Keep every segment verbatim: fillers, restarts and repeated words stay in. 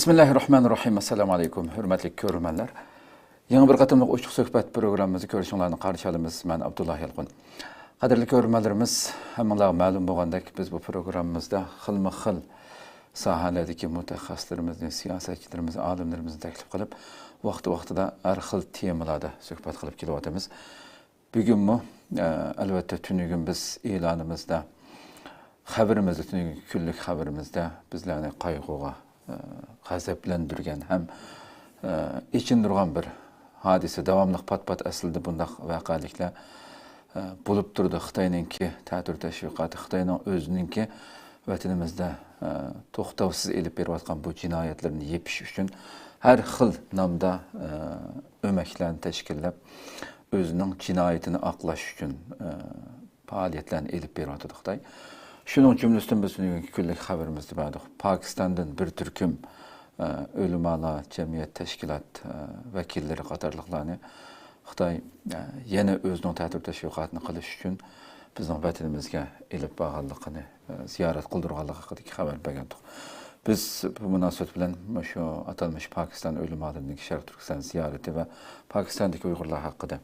بىسمىللاھىررەھمانىررەھىم. ئەسسالامۇ ئەلەيكۇم، ھۆرمەتلىك كۆرۈرمەنلەر. يېڭى بىر قېتىملىق ئوچۇق سۆھبەت پروگراممىمىزدا كۆرۈشۈڭلارنى قارشى ئالىمىز. مەن ئابدۇللا يالقۇن. قەدىرلىك كۆرۈرمەنلىرىمىز، ھەممىڭلارغا مەلۇم بولغاندەك، بىز بۇ پروگراممىمىزدا خىلمۇ خىل ساھەلەردىكى مۇتەخەسسىسلىرىمىزنى، سىياسەتچىلىرىمىزنى، ئالىملىرىمىزنى تەكلىپ قىلىپ، ۋاقتى ۋاقتىدا ھەر خىل تېمىلاردا سۆھبەت قىلىپ كېلىۋاتىمىز. بۈگۈنمۇ، ئە، ئەلۋەتتە، تۈنۈگۈن بىز ئېلانىمىزدا، خەۋىرىمىزدە، تۈنۈگۈنكى كۈنلۈك خەۋىرىمىزدە بىزلەرنى قايغۇغا، ئە، غەزەپلەندۈرگەن ھەم، ئە، ئېچىندۇرغان بىر ھادىسە، داۋاملىق پات-پات ئەسلىدە بۇنداق ۋەقەلىكلەر، ئە، بولۇپ تۇرىدۇ. خىتاينىڭكى تەتۈر تەشۋىقاتى، خىتاينىڭ ئۆزىنىڭكى ۋەتىنىمىزدە، ئە، توختاۋسىز ئېلىپ بېرىۋاتقان بۇ جىنايەتلىرىنى يېپىش ئۈچۈن ھەر خىل نامدا، ئە، ئۆمەكلەرنى تەشكىللەپ، ئۆزىنىڭ جىنايىتىنى ئاقلاش ئۈچۈن، ئە، پائالىيەتلەرنى ئېلىپ بېرىۋاتىدۇ خىتاي. شۇنىڭ جۈملىسىدىن بىز بۈگۈنكى كۈنلۈك خەۋىرىمىزدە بەردۇق. پاكىستاندىن بىر تۈركۈم، ئە، ئۆلىمالار، جەمئىيەت، تەشكىلات، ئە، ۋەكىللىرى قاتارلىقلارنى خىتاي، ئە، يەنە ئۆزىنىڭ تەتۈر تەشۋىقاتىنى قىلىش ئۈچۈن بىزنىڭ ۋەتىنىمىزگە ئېلىپ بارغانلىقىنى، ئە، زىيارەت قىلدۇرغانلىقى ھەققىدىكى خەۋەر بەرگەنتۇق. بىز بۇ مۇناسىۋەت بىلەن مۇشۇ ئاتالمىش پاكىستان ئۆلىمالىرىنىڭ شەرقىي تۈركىستان زىيارىتى ۋە پاكىستاندىكى ئۇيغۇرلار ھەققىدە،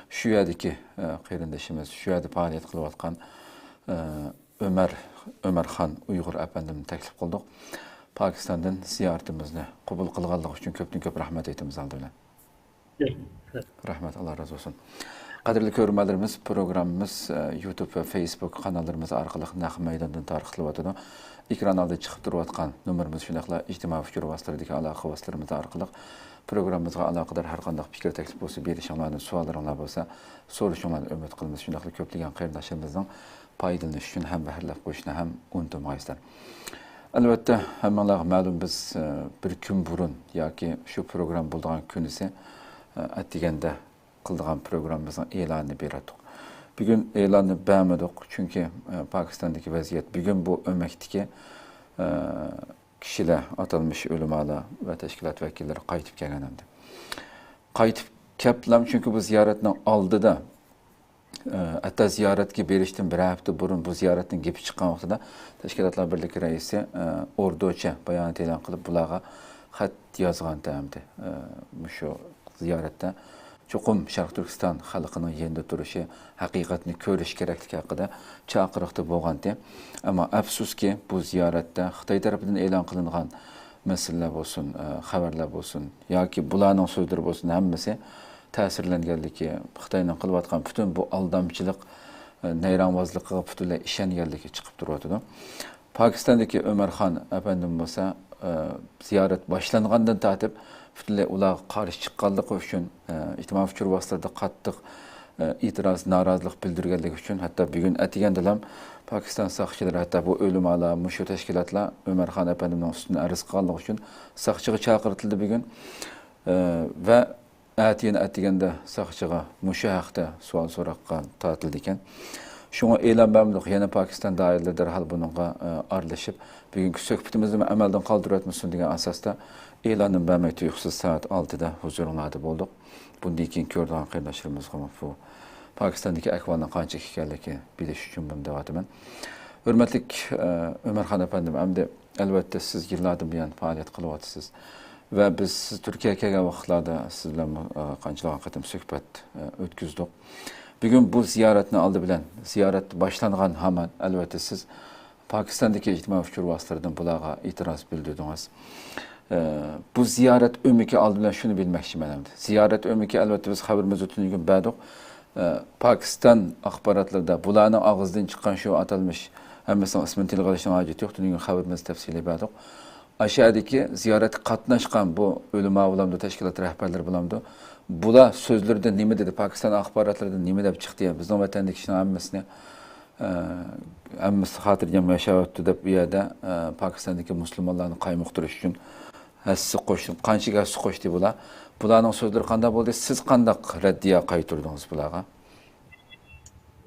شۇ يەردىكى، ئە، قېرىندىشىمىز، شۇ يەردە پائالىيەت قىلىۋاتقان، ئە، ئۆمەر، ئۆمەرخان ئۇيغۇر ئەپەندىمنى تەكلىپ قىلدۇق. پاكىستاندىن زىيارىتىمىزنى قوبۇل قىلغانلىقى ئۈچۈن كۆپتىن كۆپ رەھمەت ئېيتىمىز ئالدى بىلەن. رەھمەت، ئاللا رازى بولسۇن. قەدىرلىك كۆرۈرمەنلىرىمىز، پروگراممىمىز، ئە، يۇتۇب ۋە فېيسبۇك قاناللىرىمىز ئارقىلىق نەق مەيداندىن تارقىتىلىۋاتىدۇ. ئېكران ئالدىدا چىقىپ تۇرۇۋاتقان نومۇرىمىز، شۇنداقلا ئىجتىمائىي ئۇچۇر ۋاسىتىلىرىدىكى ئالاقە ۋاسىتىلىرىمىز ئارقىلىق پروگراممىمىزغا ئالاقىدار ھەر قانداق پىكىر، تەكلىپ بولسا بېرىشىڭلارنى، سوئاللىرىڭلار بولسا سورىشىڭلارنى ئۈمىد قىلىمىز. شۇنداقلا كۆپلىگەن قېرىنداشلىرىمىزنىڭ پايدىلىنىش ئۈچۈن ھەمبەھىرلەپ قويۇشنى ھەم ئۇنتۇمىغايسىلەر. ئەلۋەتتە، ھەممىڭلارغا مەلۇم، بىز، ئە، بىر كۈن بۇرۇن ياكى شۇ پروگرامما بولىدىغان كۈنىسى، ئە، ئەتىگەندە قىلىدىغان پروگراممىمىزنىڭ ئېلانىنى بېرەتتۇق. بۈگۈن ئېلاننى بەرمىدۇق، چۈنكى، ئە، پاكىستاندىكى ۋەزىيەت بۈگۈن بۇ ئۆمەكتىكى، ئە، كىشىلەر، ئاتالمىش ئۆلىمالار ۋە تەشكىلات ۋەكىللىرى قايتىپ كەلگەن ئەمدى. قايتىپ كەپلام، چۈنكى بۇ زىيارەتنىڭ ئالدىدا، ئە، ھەتتا زىيارەتكە بېرىشتىن بىر ھەپتە بۇرۇن بۇ زىيارەتنىڭ گېپى چىققان ۋاقتىدا تەشكىلاتلار بىرلىكى رەئىسى، ئە، ئوردۇچە بايانات ئېلان قىلىپ، بۇلارغا خەت يازغانتى ئەمدى. ئە، مۇشۇ زىيارەتتە چوقۇم شەرقىي تۈركىستان خەلقىنىڭ يېنىدا تۇرۇشى، ھەقىقەتنى كۆرۈشى كېرەكلىكى ھەققىدە چاقىرىقتا بولغانتى. ئەمما ئەپسۇسكى، بۇ زىيارەتتە خىتاي تەرىپىدىن ئېلان قىلىنغان مەسىلىلەر بولسۇن، ئە، خەۋەرلەر بولسۇن ياكى بۇلارنىڭ سۆزلىرى بولسۇن، ھەممىسى تەسىرلەنگەنلىكى، خىتاينىڭ قىلىۋاتقان پۈتۈن بۇ ئالدامچىلىق، ئە، نەيرەڭۋازلىقىغا پۈتۈنلەي ئىشەنگەنلىكى چىقىپ تۇرۇۋاتىدۇ. پاكىستاندىكى ئۆمەرخان ئەپەندىم بولسا، ئە، زىيارەت باشلانغاندىن تارتىپ پۈتۈنلەي ئۇلارغا قارشى چىققانلىقى ئۈچۈن، ئە، ئىجتىمائىي ئۇچۇر ۋاسىتىلىرىدا قاتتىق، ئە، ئېتىراز، نارازىلىق بىلدۈرگەنلىكى ئۈچۈن، ھەتتا بۈگۈن ئەتىگەندىلا پاكىستان ساقچىلىرى، ھەتتا بۇ ئۆلىمالار، مۇشۇ تەشكىلاتلار ئۆمەرخان ئەپەندىمنىڭ ئۈستىدىن ئەرز قىلغانلىقى ئۈچۈن ساقچىغا چاقىرتىلدى بۈگۈن. ئە، ۋە ئەتىگەن ئەتىگەندە ساقچىغا مۇشۇ ھەقتە سوئال سوراققا تارتىلىدىكەن. شۇڭا ئېلان بەرمىدۇق. يەنە پاكىستان دائىرىلىرى دەرھال بۇنىڭغا، ئە، ئارىلىشىپ، بۈگۈنكى سۆھبىتىمىزنى ئەمەلدىن قالدۇرۇۋەتمىسۇن دېگەن ئاساستا ئېلاندىن بەرمەي تۇيۇقسىز سائەت ئالتىدا ھۇزۇرۇڭلاردا بولدۇق. بۇندىن كېيىن كۆرىدىغان قېرىنداشلىرىمىزغىمۇ بۇ پاكىستاندىكى ئەھۋالنىڭ قانچىلىك ئىكەنلىكىنى بىلىش ئۈچۈن بۇنى دەۋاتىمەن. ھۆرمەتلىك، ئە، ئۆمەرخان ئەپەندىم، ئەمدى ئەلۋەتتە، سىز يىللاردىن بۇيان پائالىيەت قىلىۋاتىسىز ۋە بىز سىز تۈركىيەگە كەلگەن ۋاقىتلاردا سىز بىلەن، ئە، قانچىلىغان قېتىم سۆھبەت، ئە، ئۆتكۈزدۇق. بۈگۈن بۇ زىيارەتنى ئالدى بىلەن، زىيارەت باشلانغان ھامان، ئەلۋەتتە، سىز پاكىستاندىكى ئىجتىمائىي ئۇچۇر ۋاسىتىلىرىدىن بۇلارغا ئېتىراز بىلدۈردىڭىز. ئە، بۇ زىيارەت ئۆمىكى ئالدى بىلەن شۇنى بىلمەكچىمەن ئەمدى. زىيارەت ئۆمىكى، ئەلۋەتتە، بىز خەۋىرىمىزنى تۈنۈگۈن بەردۇق. ئە، پاكىستان ئاخباراتلىرىدا بۇلارنىڭ ئاغزىدىن چىققان شۇ ئاتالمىش، ھەممىسىنىڭ ئىسمىنى تىلغا ئېلىشنىڭ ھاجىتى يوق، تۈنۈگۈن خەۋىرىمىزدە تەپسىلىي بەردۇق. ئاشۇ يەردىكى زىيارەتكە قاتناشقان بۇ ئۆلىما بولامدۇ، تەشكىلات رەھبەرلىرى بولامدۇ، بۇلار سۆزلىرىدە نېمە دېدى، پاكىستان ئاخباراتلىرىدا نېمە دەپ چىقتى، بىزنىڭ ۋەتەندىكى كىشىنىڭ ھەممىسىنى، ئە، ھەممىسى خاتىرجەم ياشاۋاتىدۇ دەپ، ئۇ يەردە، ئە، پاكىستاندىكى مۇسۇلمانلارنى قايمۇقتۇرۇش ئۈچۈن ھەسسە قوشتى، قانچىلىك ھەسسە قوشتى بۇلار؟ بۇلارنىڭ سۆزلىرى قانداق بولدى؟ سىز قانداق رەددىيە قايتۇردىڭىز بۇلارغا؟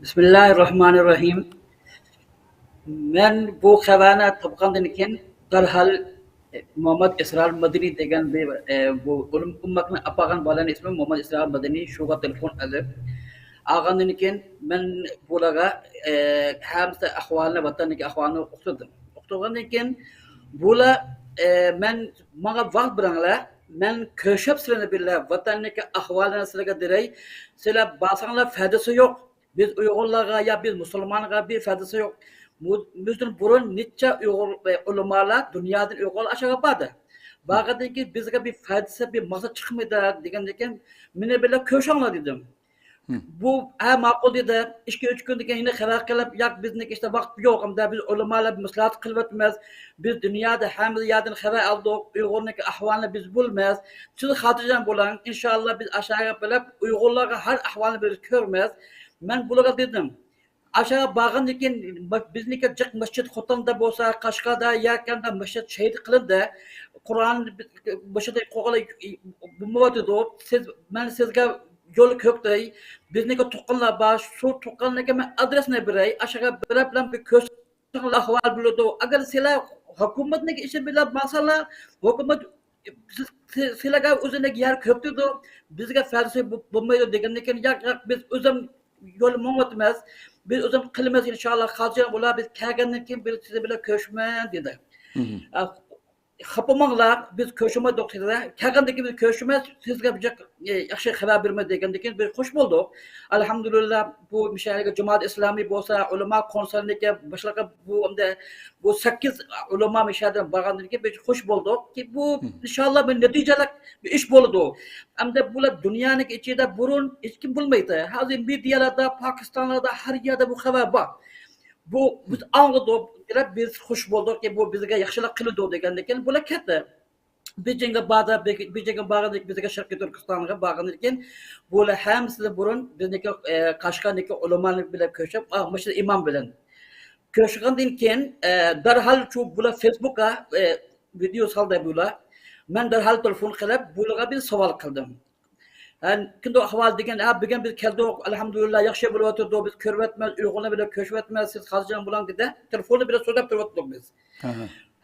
بىسمىللاھىررەھمانىررەھىم. مەن بۇ خەۋەرنى تاپقاندىن كېيىن دەرھال، ئە، مۇھەممەد ئىسرائىل مەدەنىي دېگەن بىر، ئە، بۇ ئۆمەكنى ئاپارغان بالىنىڭ ئىسمى مۇھەممەد ئىسرائىل مەدەنىي، شۇغا تېلېفون ئېلىپ، ئالغاندىن كېيىن مەن بۇلارغا، ئە، ھەممىسى ئەھۋالنى، ۋەتەندىكى ئەھۋالنى ئۇقتۇردۇم. ئۇقتۇرغاندىن كېيىن بۇلار ئە، مەن، ماڭا ۋاقىت بېرىڭلار، مەن كۆرۈشۈپ سىلەرنى بىللە ۋەتەننىڭكى ئەھۋالىنى سىلەرگە دېرەي. سىلەر بارساڭلار پايدىسى يوق. بىز ئۇيغۇرلارغا يا بىز مۇسۇلمانغا بىر پايدىسى يوق. بۇ، بىزدىن بۇرۇن نەچچە ئۇيغۇر، ئە، ئۆلىمالار دۇنيادىن ئۇيغۇرلار ئاشۇ يەرگە باردى. بارغاندىن كېيىن بىزگە بىر پايدىسى، بىر مەقسەت چىقمىدى دېگەندىن كېيىن مېنى بىللە كۆرۈشۈڭلار دېدىم. بۇ، ھە، ماقۇل دېدى. ئىككى، ئۈچ كۈندىن كېيىن يەنە خەۋەر قىلىپ، ياق، بىزنىڭكى ئىشتا ۋاقىت يوق، ئەمدى بىز ئۆلىمالار مەسلىھەت قىلىۋاتىمىز. بىز دۇنيادا ھەممە يەردىن خەۋەر ئالدۇق، ئۇيغۇرنىڭكى ئەھۋالىنى بىز بىلىمىز. سىز خاتىرجەم بولۇڭ، ئىنشاللا بىز ئاشۇ يەرگە بېرىپ ئۇيغۇرلارغا ھەر ئەھۋالنى بىز كۆرىمىز. مەن بۇلارغا دېدىم، ئاشۇ يەرگە بارغاندىن كېيىن، بىزنىڭكى جىق مەسچىت خوتەندە بولسا، قەشقەردە، يەكەندە مەسچىت شېھىت قىلىندى. قۇرئان مۇشۇنداق قوغلاپ بولمايۋاتىدۇ. سىز، مەن سىزگە يول كۆرسىتەي. بىزنىڭكى تۇغقانلار بار، شۇ تۇغقانلارغا مەن ئادرېسنى بېرەي. ئاشۇ يەرگە بىرەر بىلەن بىر كۆرسەڭلار ئەھۋال بىلىدۇ. ئەگەر سىلەر ھۆكۈمەتنىڭ ئىشى بىلەن بارساڭلار، ھۆكۈمەت سىز، سىلەرگە ئۆزىنىڭكى يەر كۆرسىتىدۇ. بىزگە پايدىسى بولمايدۇ دېگەندىن كېيىن، ياق، ياق، بىز ئۆزۈم يول ماڭىۋاتىمىز. بىز ئۆزۈم قىلىمىز، ئىنشاللا، خاتىرجەم بولۇڭلار، بىز كەلگەندىن كېيىن بىز سىز بىلەن كۆرۈشىمىز دېدى. ئە، خاپا بولماڭلار، بىز كۆرۈشمەيدۇق سىزگە. كەلگەندىن كېيىن بىز كۆرۈشىمىز، سىزگە بىر، ئە، ياخشى خەۋەر بېرىمىز دېگەندىن كېيىن بىز خوش بولدۇق. ئەلھەمدۇلىللا، بۇ مۇشۇ يەرگە جامائەت ئىسلامىي بولسا، ئۆلىما كونسېرنىڭكى باشلىقى بۇ، ئەمدى بۇ سەككىز ئۆلىما مۇشۇ يەردىن بارغاندىن كېيىن بىز خوش بولدۇق. كى بۇ، ئىنشاللا، بىر نەتىجىلىك بىر ئىش بولىدۇ. ئەمدى بۇلار دۇنيانىڭ ئىچىدە بۇرۇن ھېچكىم بىلمەيتتى. ھازىر مېدىيالاردا، پاكىستانلاردا، ھەر يەردە بۇ خەۋەر بار. بۇ بىز ئاڭلىدۇق، بىز خوش بولدۇقكى، بۇ بىزگە ياخشىلىق قىلىدۇ دېگەندىن كېيىن بۇلار كەتتى. بېيجىڭغا باردى، بېيجىڭغا بارغاندىن كېيىن، بىزگە شەرقىي تۈركىستانغا بارغاندىن كېيىن، بۇلار ھەممىسىدىن بۇرۇن بىزنىڭكى، ئە، قەشقەرنىڭكى ئۆلىمالىرى بىلەن كۆرۈشۈپ، ئا، مۇشۇ ئىمام بىلەن كۆرۈشكەندىن كېيىن، ئە، دەرھال شۇ بۇلار فېيسبۇكقا، ئە، ۋىدېئو سالدى بۇلار. مەن دەرھال تېلېفون قىلىپ، بۇلارغا بىر سوئال قىلدىم. ھە، قانداق ئەھۋال دېگەن، ھە، بۈگۈن بىز كەلدۇق، ئەلھەمدۇلىللا، ياخشى بولۇۋاتىدۇ، بىز كۆرۈۋاتىمىز، ئۇيغۇرلار بىلەن كۆرۈشۈۋاتىمىز، سىز خاتىرجەم بولۇڭ دېدى. تېلېفوندا بىر سۆزلەپ تۇرۇۋاتىدۇق بىز.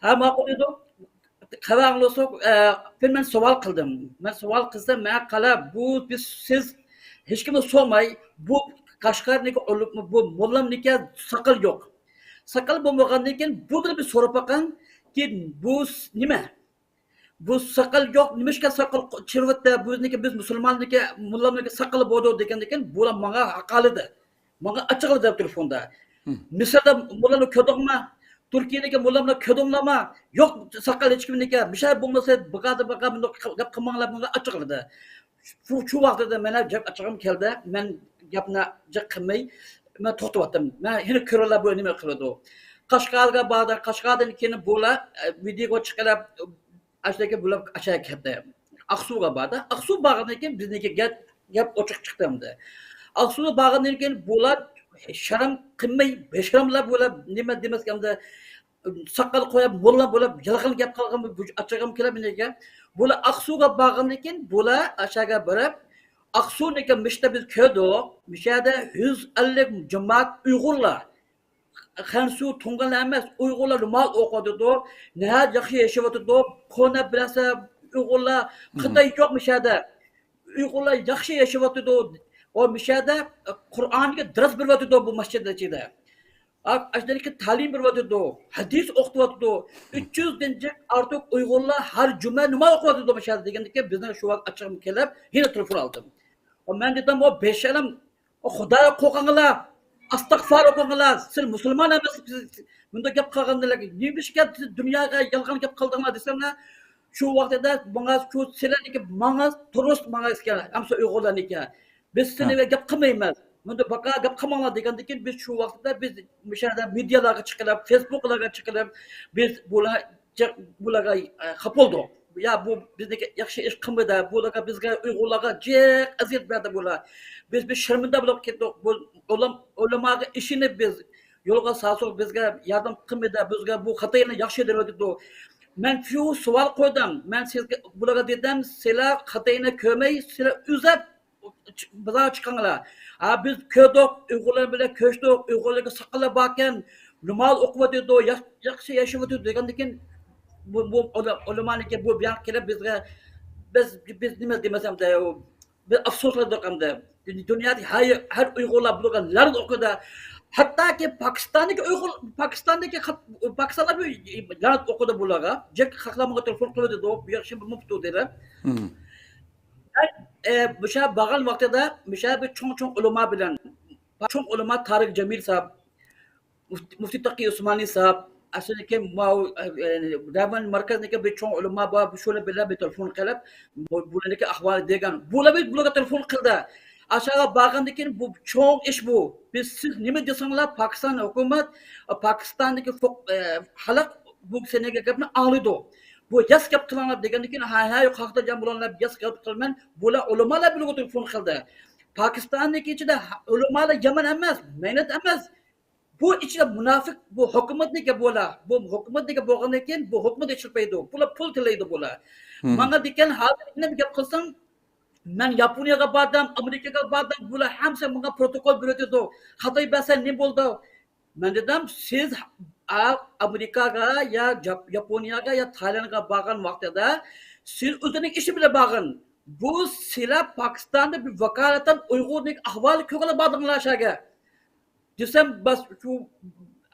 ھە، ماقۇل دېدۇق. خەۋەر ئاڭلىساق، ئە، بىر مەن سوئال قىلدىم. مەن سوئال قىلسام، ماڭا قارا، بۇ بىز، سىز ھېچكىمنى سورىماي، بۇ قەشقەرنىڭكى ئۆلۈپ، بۇ موللامنىڭكى ساقىلى يوق. ساقىلى بولمىغاندىن كېيىن، بۇدىن بىر سوراپ باققىن، كېيىن بۇ س-، نېمە؟ بۇ ساقال يوق، نېمىشقا ساقال چىرىۋەتتى؟ بىزنىڭكى، بىز مۇسۇلماننىڭكى، موللامنىڭكى ساقىلى بولىدۇ دېگەندىن كېيىن، بۇلار ماڭا ھاقالىدى. ماڭا ئاچچىقلىدى تېلېفوندا. مىسىردا موللامنى كۆردۈڭمۇ؟ تۈركىيەدىكى موللامنى كۆردۈڭلارمۇ؟ يوق، ساقال ھېچكىمنىڭكى. مىشەر بولمىسا، بىقادا، بىقا، بۇنداق گەپ قىلماڭلار، ماڭا ئاچچىقلىدى. شۇ، شۇ ۋاقتىدا مەن جىق ئاچچىقىم كەلدى. مەن گەپنى جىق قىلماي، مەن توختىۋاتتىم. مەن يەنە كۆرۈڭلار بۇ نېمە قىلىدۇ. قەشقەرگە باردى. قەشقەردىن كېيىن بۇلار، ئە، ۋىدېئوغا چىقىرىپ، ئاشۇندىن كېيىن بۇلار ئاشۇ يەرگە كەتتى. ئاقسۇغا باردى. ئاقسۇ بارغاندىن كېيىن بىزنىڭكى گەپ، گەپ ئوچۇق چىقتى ئەمدى. ئاقسۇغا بارغاندىن كېيىن بۇلار شەرم قىلماي، بىشەرملەر بۇلار نېمە دېمەسكە ئەمدى ساقال قويۇپ، موللا بولۇپ، يالغان گەپ قىلغان بۇ ئاچچىقىم كېلىپ مېنىڭكى. بۇلار ئاقسۇغا بارغاندىن كېيىن بۇلار ئاشۇ يەرگە بېرىپ، ئاقسۇنىڭكى مۇشۇ يەردە بىز كۆردۇق. مۇشۇ يەردە يۈز ئەللىك جامائەت ئۇيغۇرلار. خەنزۇ، تۇڭگانلار ئەمەس، ئۇيغۇرلار نوماز ئوقۇۋاتىدۇ، ناھايىتى ياخشى ياشاۋاتىدۇ. كونا بىلەرسە ئۇيغۇرلار، خىتاي يوق مۇشۇ يەردە. ئۇيغۇرلار ياخشى ياشاۋاتىدۇ. ئۇ مۇشۇ يەردە قۇرئانغا دەرس بېرىۋاتىدۇ بۇ مەسچىتنىڭ ئىچىدە. ئاشۇندىكى تەلىم بېرىۋاتىدۇ، ھەدىس ئوقۇتۇۋاتىدۇ. ئۈچ يۈزدىن جىق ئارتۇق ئۇيغۇرلار ھەر جۈمە نوماز ئوقۇۋاتىدۇ مۇشۇ يەردە دېگەندىكىن بىزنىڭ شۇ ۋاقىت ئاچچىقىم كېلىپ يەنە تېلېفون ئالدىم. ئۇ مەن دېدىم، ئۇ بىشەرم، ئۇ خۇدايغا قورقۇڭلار، ئەستەغپۇر ئوقۇڭلار، سىز مۇسۇلمان ئەمەسسىز، مۇنداق گەپ قىلغاندىلا، نېمىشقا سىز دۇنياغا يالغان گەپ قىلدىڭلار دېسەملا، شۇ ۋاقتىدا ماڭا شۇ سىلەرنىڭكى ماڭا تۇرۇس ماڭا ئىكەن، ئەمسە ئۇيغۇرلارنىڭكى. بىز سىلەرگە گەپ قىلمايمىز. مۇنداق باقا گەپ قىلماڭلار دېگەندىن كېيىن بىز شۇ ۋاقتىدا بىز مۇشۇ يەردە مېدىيالارغا چىقىرىپ، فېيسبۇكلارغا چىقىرىپ، بىز بۇلار بۇلارغا، ئە، خاپا بولدۇق. يا، بۇ بىزنىڭكى ياخشى ئىش قىلمىدى. بۇلارغا، بىزگە، ئۇيغۇرلارغا جىق ئەزىيەت بەردى بۇلار. بىز، بىز شەرمەندە بولۇپ كەتتۇق. بۇ ئۆلىم-، ئۆلىماغا ئىشىنىپ بىز يولغا سالساق، بىزگە ياردەم قىلمىدى. بىزگە بۇ خىتاينى ياخشى دەۋېتىدۇ. مەن شۇ سوئال قويدۇم. مەن سىزگە، بۇلارغا دېدىم، سىلەر خىتاينى كۆرمەي، سىلەر ئۆزەپ بازارغا چىقىڭلار. ھا، بىز كۆردۇق، ئۇيغۇرلار بىلەن كۆرۈشتۇق، ئۇيغۇرلارغا ساقاللار باركەن، نوماز ئوقۇۋاتىدۇ، ياخ-، ياخشى ياشىۋاتىدۇ دېگەندىكىن، بۇ، بۇ ئۆلە-، ئۆلىمانىڭكى بۇ بۇيان كېلىپ بىزگە، بىز، بىز نېمە دېمەسەم، بىز ئەپسۇسلىدۇق ئەمدى. دۇنيادىكى ھەر، ھەر ئۇيغۇرلار بۇلارغا لەنەت ئوقۇيدۇ. ھەتتاكى پاكىستاندىكى ئۇيغۇر، پاكىستاندىكى خەت-، پاكىستانلار بۇ لەنەت ئوقۇدى بۇلارغا. جەك خەقلەر ماڭا تېلېفون قىلىۋاتىدۇ، بۇ ياخشى بولماپتۇ دېدى. مم. مەن، ئە، مۇشۇ بارغان ۋاقتىدا مۇشۇ بىر چوڭ-چوڭ ئۆلىما بىلەن، چوڭ ئۆلىما تارىق جەمىل ساھىب، مۇفتى، مۇفتى تەقىي ئۇسمانى ساھىب، ئەسلىدىكى ماۋۇ، ئە، دەۋەن مەركەزنىڭكى بىر چوڭ ئۆلىما بار، شۇلار بىلەن بىر تېلېفون قىلىپ، بۇ، بۇلارنىڭكى ئەھۋالى دېگەن. بۇلار بىر، بۇلارغا تېلېفون قىلدى. ئاشۇغا بارغاندىن كېيىن بۇ چوڭ ئىش بۇ. بىز سىز نېمە دېسەڭلار، پاكىستان ھۆكۈمەت، پاكىستاندىكى فوق-، ئە، خەلق بۇ سېنىڭكى گەپنى ئاڭلىدۇ. بۇ ياس گەپ قىلىڭلار دېگەندىن كېيىن، ھە، ھە، يوق، خاتىرجەم بولۇڭلار، ياس گەپ قىلىمەن. بۇلار ئۆلىمالار بىلەن تېلېفون قىلدى. پاكىستاننىڭكى ئىچىدە ئۆلىمالار يامان ئەمەس، مەينەت ئەمەس. بۇ ئىچىدە مۇناپىق، بۇ ھۆكۈمەتنىڭكى بۇلار. بۇ ھۆكۈمەتنىڭكى بولغاندىن كېيىن، بۇ ھۆكۈمەت ئىشلىتىدۇ. بۇلار پۇل تىلەيدۇ بۇلار. مم. ماڭا دېگەن ھازىر نېمە گەپ قىلساڭ، مەن ياپونىيەگە باردىم، ئامېرىكىغا باردىم، بۇلار ھەممىسى ماڭا پروتوكول بېرىۋېتىدۇ. خاتاي بەرسە نېمە بولىدۇ؟ مەن دېدىم، سىز ئا-، ئامېرىكاغا يا جاپ-، ياپونىيەگە يا تايلاندغا بارغان ۋاقتىدا سىز ئۆزىنىڭ ئىشى بىلەن بارغىن. بۇ سىلەر پاكىستاندا بىر ۋاكالىتەن ئۇيغۇرنىڭ ئەھۋالى كۆرگىلى باردىڭلار شەھەرگە. دېسەم، بەس، شۇ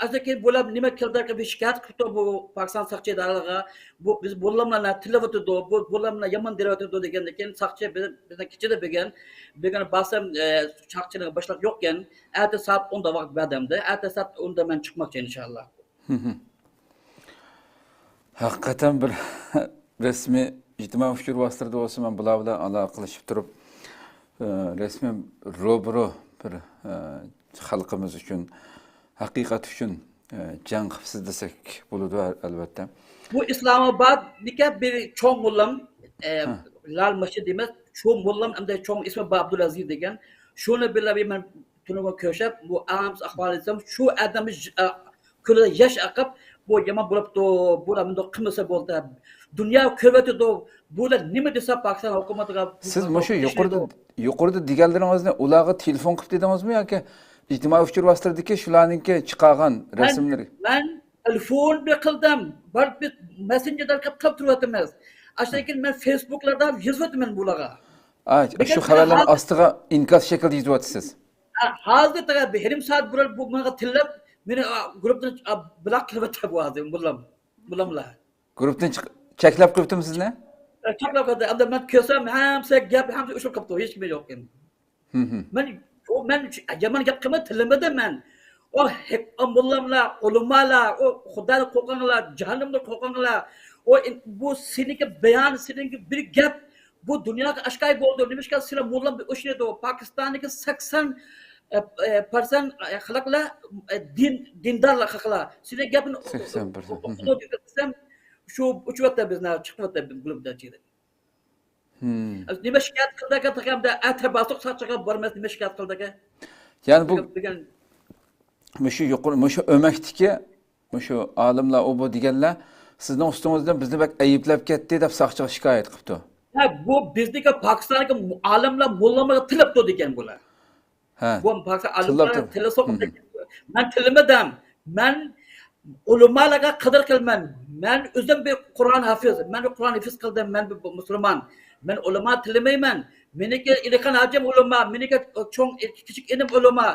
ئازدىن كېيىن بۇلار نېمە كىردى، بىر شىكايەت قىپتۇ بۇ پاكىستان ساقچى ئىدارىلىرىغا، بۇ بىز بۇلارنى تىللىۋاتىدۇ، بۇ بۇلارنى يامان دېيىۋاتىدۇ دېگەندىن كېيىن ساقچى بىز، بىزنى كېچىدە بۈگۈن، بۈگۈن بارسام، ئە، ساقچىنىڭ باشلىقى يوقكەن، ئەتە سائەت ئوندا ۋاقىت بەردىم دە، ئەتە سائەت ئوندا مەن چىقماقچى ئىنشاللا. ھەقىقەتەن بىر رەسمىي ئىجتىمائىي ئۇچۇر ۋاسىتىلىرىدە بولسا مەن بۇلار بىلەن ئالاقە قىلىشىپ تۇرۇپ، ئە، رەسمىي روبىرو بىر، ئە، خەلقىمىز ئۈچۈن، ھەقىقەت ئۈچۈن، ئە، جەڭ قىپسىز دېسەك بولىدۇ، ئەلۋەتتە. بۇ ئىسلامئابادتىكى بىر چوڭ موللام، ئە، ھە. لال مەسچىت دەيمىز، شۇ موللام ئەمدى چوڭ ئىسمى بار ئابدۇلئەزىز دېگەن. شۇنى بىلەن مەن تۈنۈگۈن كۆرۈشۈپ، بۇ ئاڭامسىز ئەھۋال ئېيتسام، شۇ ئادەمنى ژ-، ئە، كۆزىدە ياش ئاقىپ، بۇ يامان بولۇپتۇ، بۇلار مۇنداق قىلمىسا بولدى. دۇنيا كۆرۈۋاتىدۇ، بۇلار نېمە دېسە پاكىستان ھۆكۈمىتىگە سىز مۇشۇ يۇقىرىدا، يۇقىرىدا دېگەنلىرىڭىزنى ئۇلارغا تېلېفون قىلىپ دېدىڭىزمۇ ياكى ئىجتىمائىي ئۇچۇر ۋاسىتىلىرىدىكى شۇلارنىڭكى چىقارغان مەن، رەسىملىرى؟ مەن تېلېفون بىر قىلدىم، بىر، بىر مەسسېنجېردا قىلىپ، قىلىپ تۇرۇۋاتىمىز. ئاشۇندىن كېيىن مەن فېيسبۇكلاردا يېزىۋاتىمەن بۇلارغا. ئا، لېكىن شۇ خەۋەرلەرنىڭ ھازىر ئاستىغا ئىنكاس شەكلىدە يېزىۋاتىسىز. ھە، ھازىر تېخى بىر يېرىم سائەت بۇرۇن بۇ ماڭا تىللاپ، مېنى، ئا، گۇرۇپتىن، ئا، بىلاك قىلىۋەتتى بۇ ھازىر، موللام، موللاملار. گۇرۇپتىن چىق-، چەكلەپ قويۇپتىمۇ سىزنى؟ ئە، چەكلەپ قويدى. ئەمدى مەن كۆرسەم، ھەممىسى گەپ، ھەممىسى ئۇچۇرۇپ قاپتۇ، ھېچكىمى يوق ئەمدى. ھىم، ھىم. مەن، ئۇ، مەن يامان گەپ قىلماي تىللىمىدىم مەن. ئۇ ھېك-، ئۇ موللاملار، ئۆلىمالار، ئۇ خۇدادىن قورقۇڭلار، جەھەننەمدىن قورقۇڭلار. ئۇ ئىن-، بۇ سېنىڭكى بايان، سېنىڭكى بىر گەپ، بۇ دۇنياغا ئاشكارا بولدى. نېمىشقا سىلەر موللام ئوخشايدۇ. پاكىستاندىكى سەكسەن، ئە، ئە، پىرسەنت، ئە، خەلقلەر، ئە، دىن، دىندارلار خەقلەر. سېنىڭ گەپىڭ سەكسەن پىرسەنت. ئوقۇدۇ دېسەم، شۇ ئۇچۇۋەتتى بىزنى، چىقىۋەتتى بىز گۇرۇپتىن چىقىپ. ھىم. نېمە شىكايەت قىلدىكەن تېخى ئەمدى ئەتە بارساق ساقچىغا بارماس، نېمە شىكايەت قىلدىكەن؟ يەنى بۇ دېگەن مۇشۇ يۇقىرى، مۇشۇ ئۆمەكتىكى، مۇشۇ ئالىملار، ئۇ بۇ دېگەنلەر سىزنىڭ ئۈستىڭىزدىن بىزنى بەك ئەيىبلەپ كەتتى دەپ ساقچىغا شىكايەت قىپتۇ. ھە، بۇ بىزنىڭكى پاكىستاندىكى ئالىملار موللاملارغا تىللىپتۇ دېگەن بۇلار. ھە. بۇ پاكىستان تىللاپ ئالىملار تۇر-، تىللىسا، ھىم. مەن تىللىمىدىم. مەن ئۆلىمالارغا قەدىر قىلىمەن. مەن ئۆزۈم بىر قۇرئان ھافىز. مەن بىر قۇرئان ھىفز قىلدىم. مەن بىر مۇسۇلمان. مەن ئۆلىما تىللىمەيمەن. مېنىڭكى ئېلىخان ھاجىم ئۆلىما، مېنىڭكى چوڭ، كىچىك ئىنىم ئۆلىما.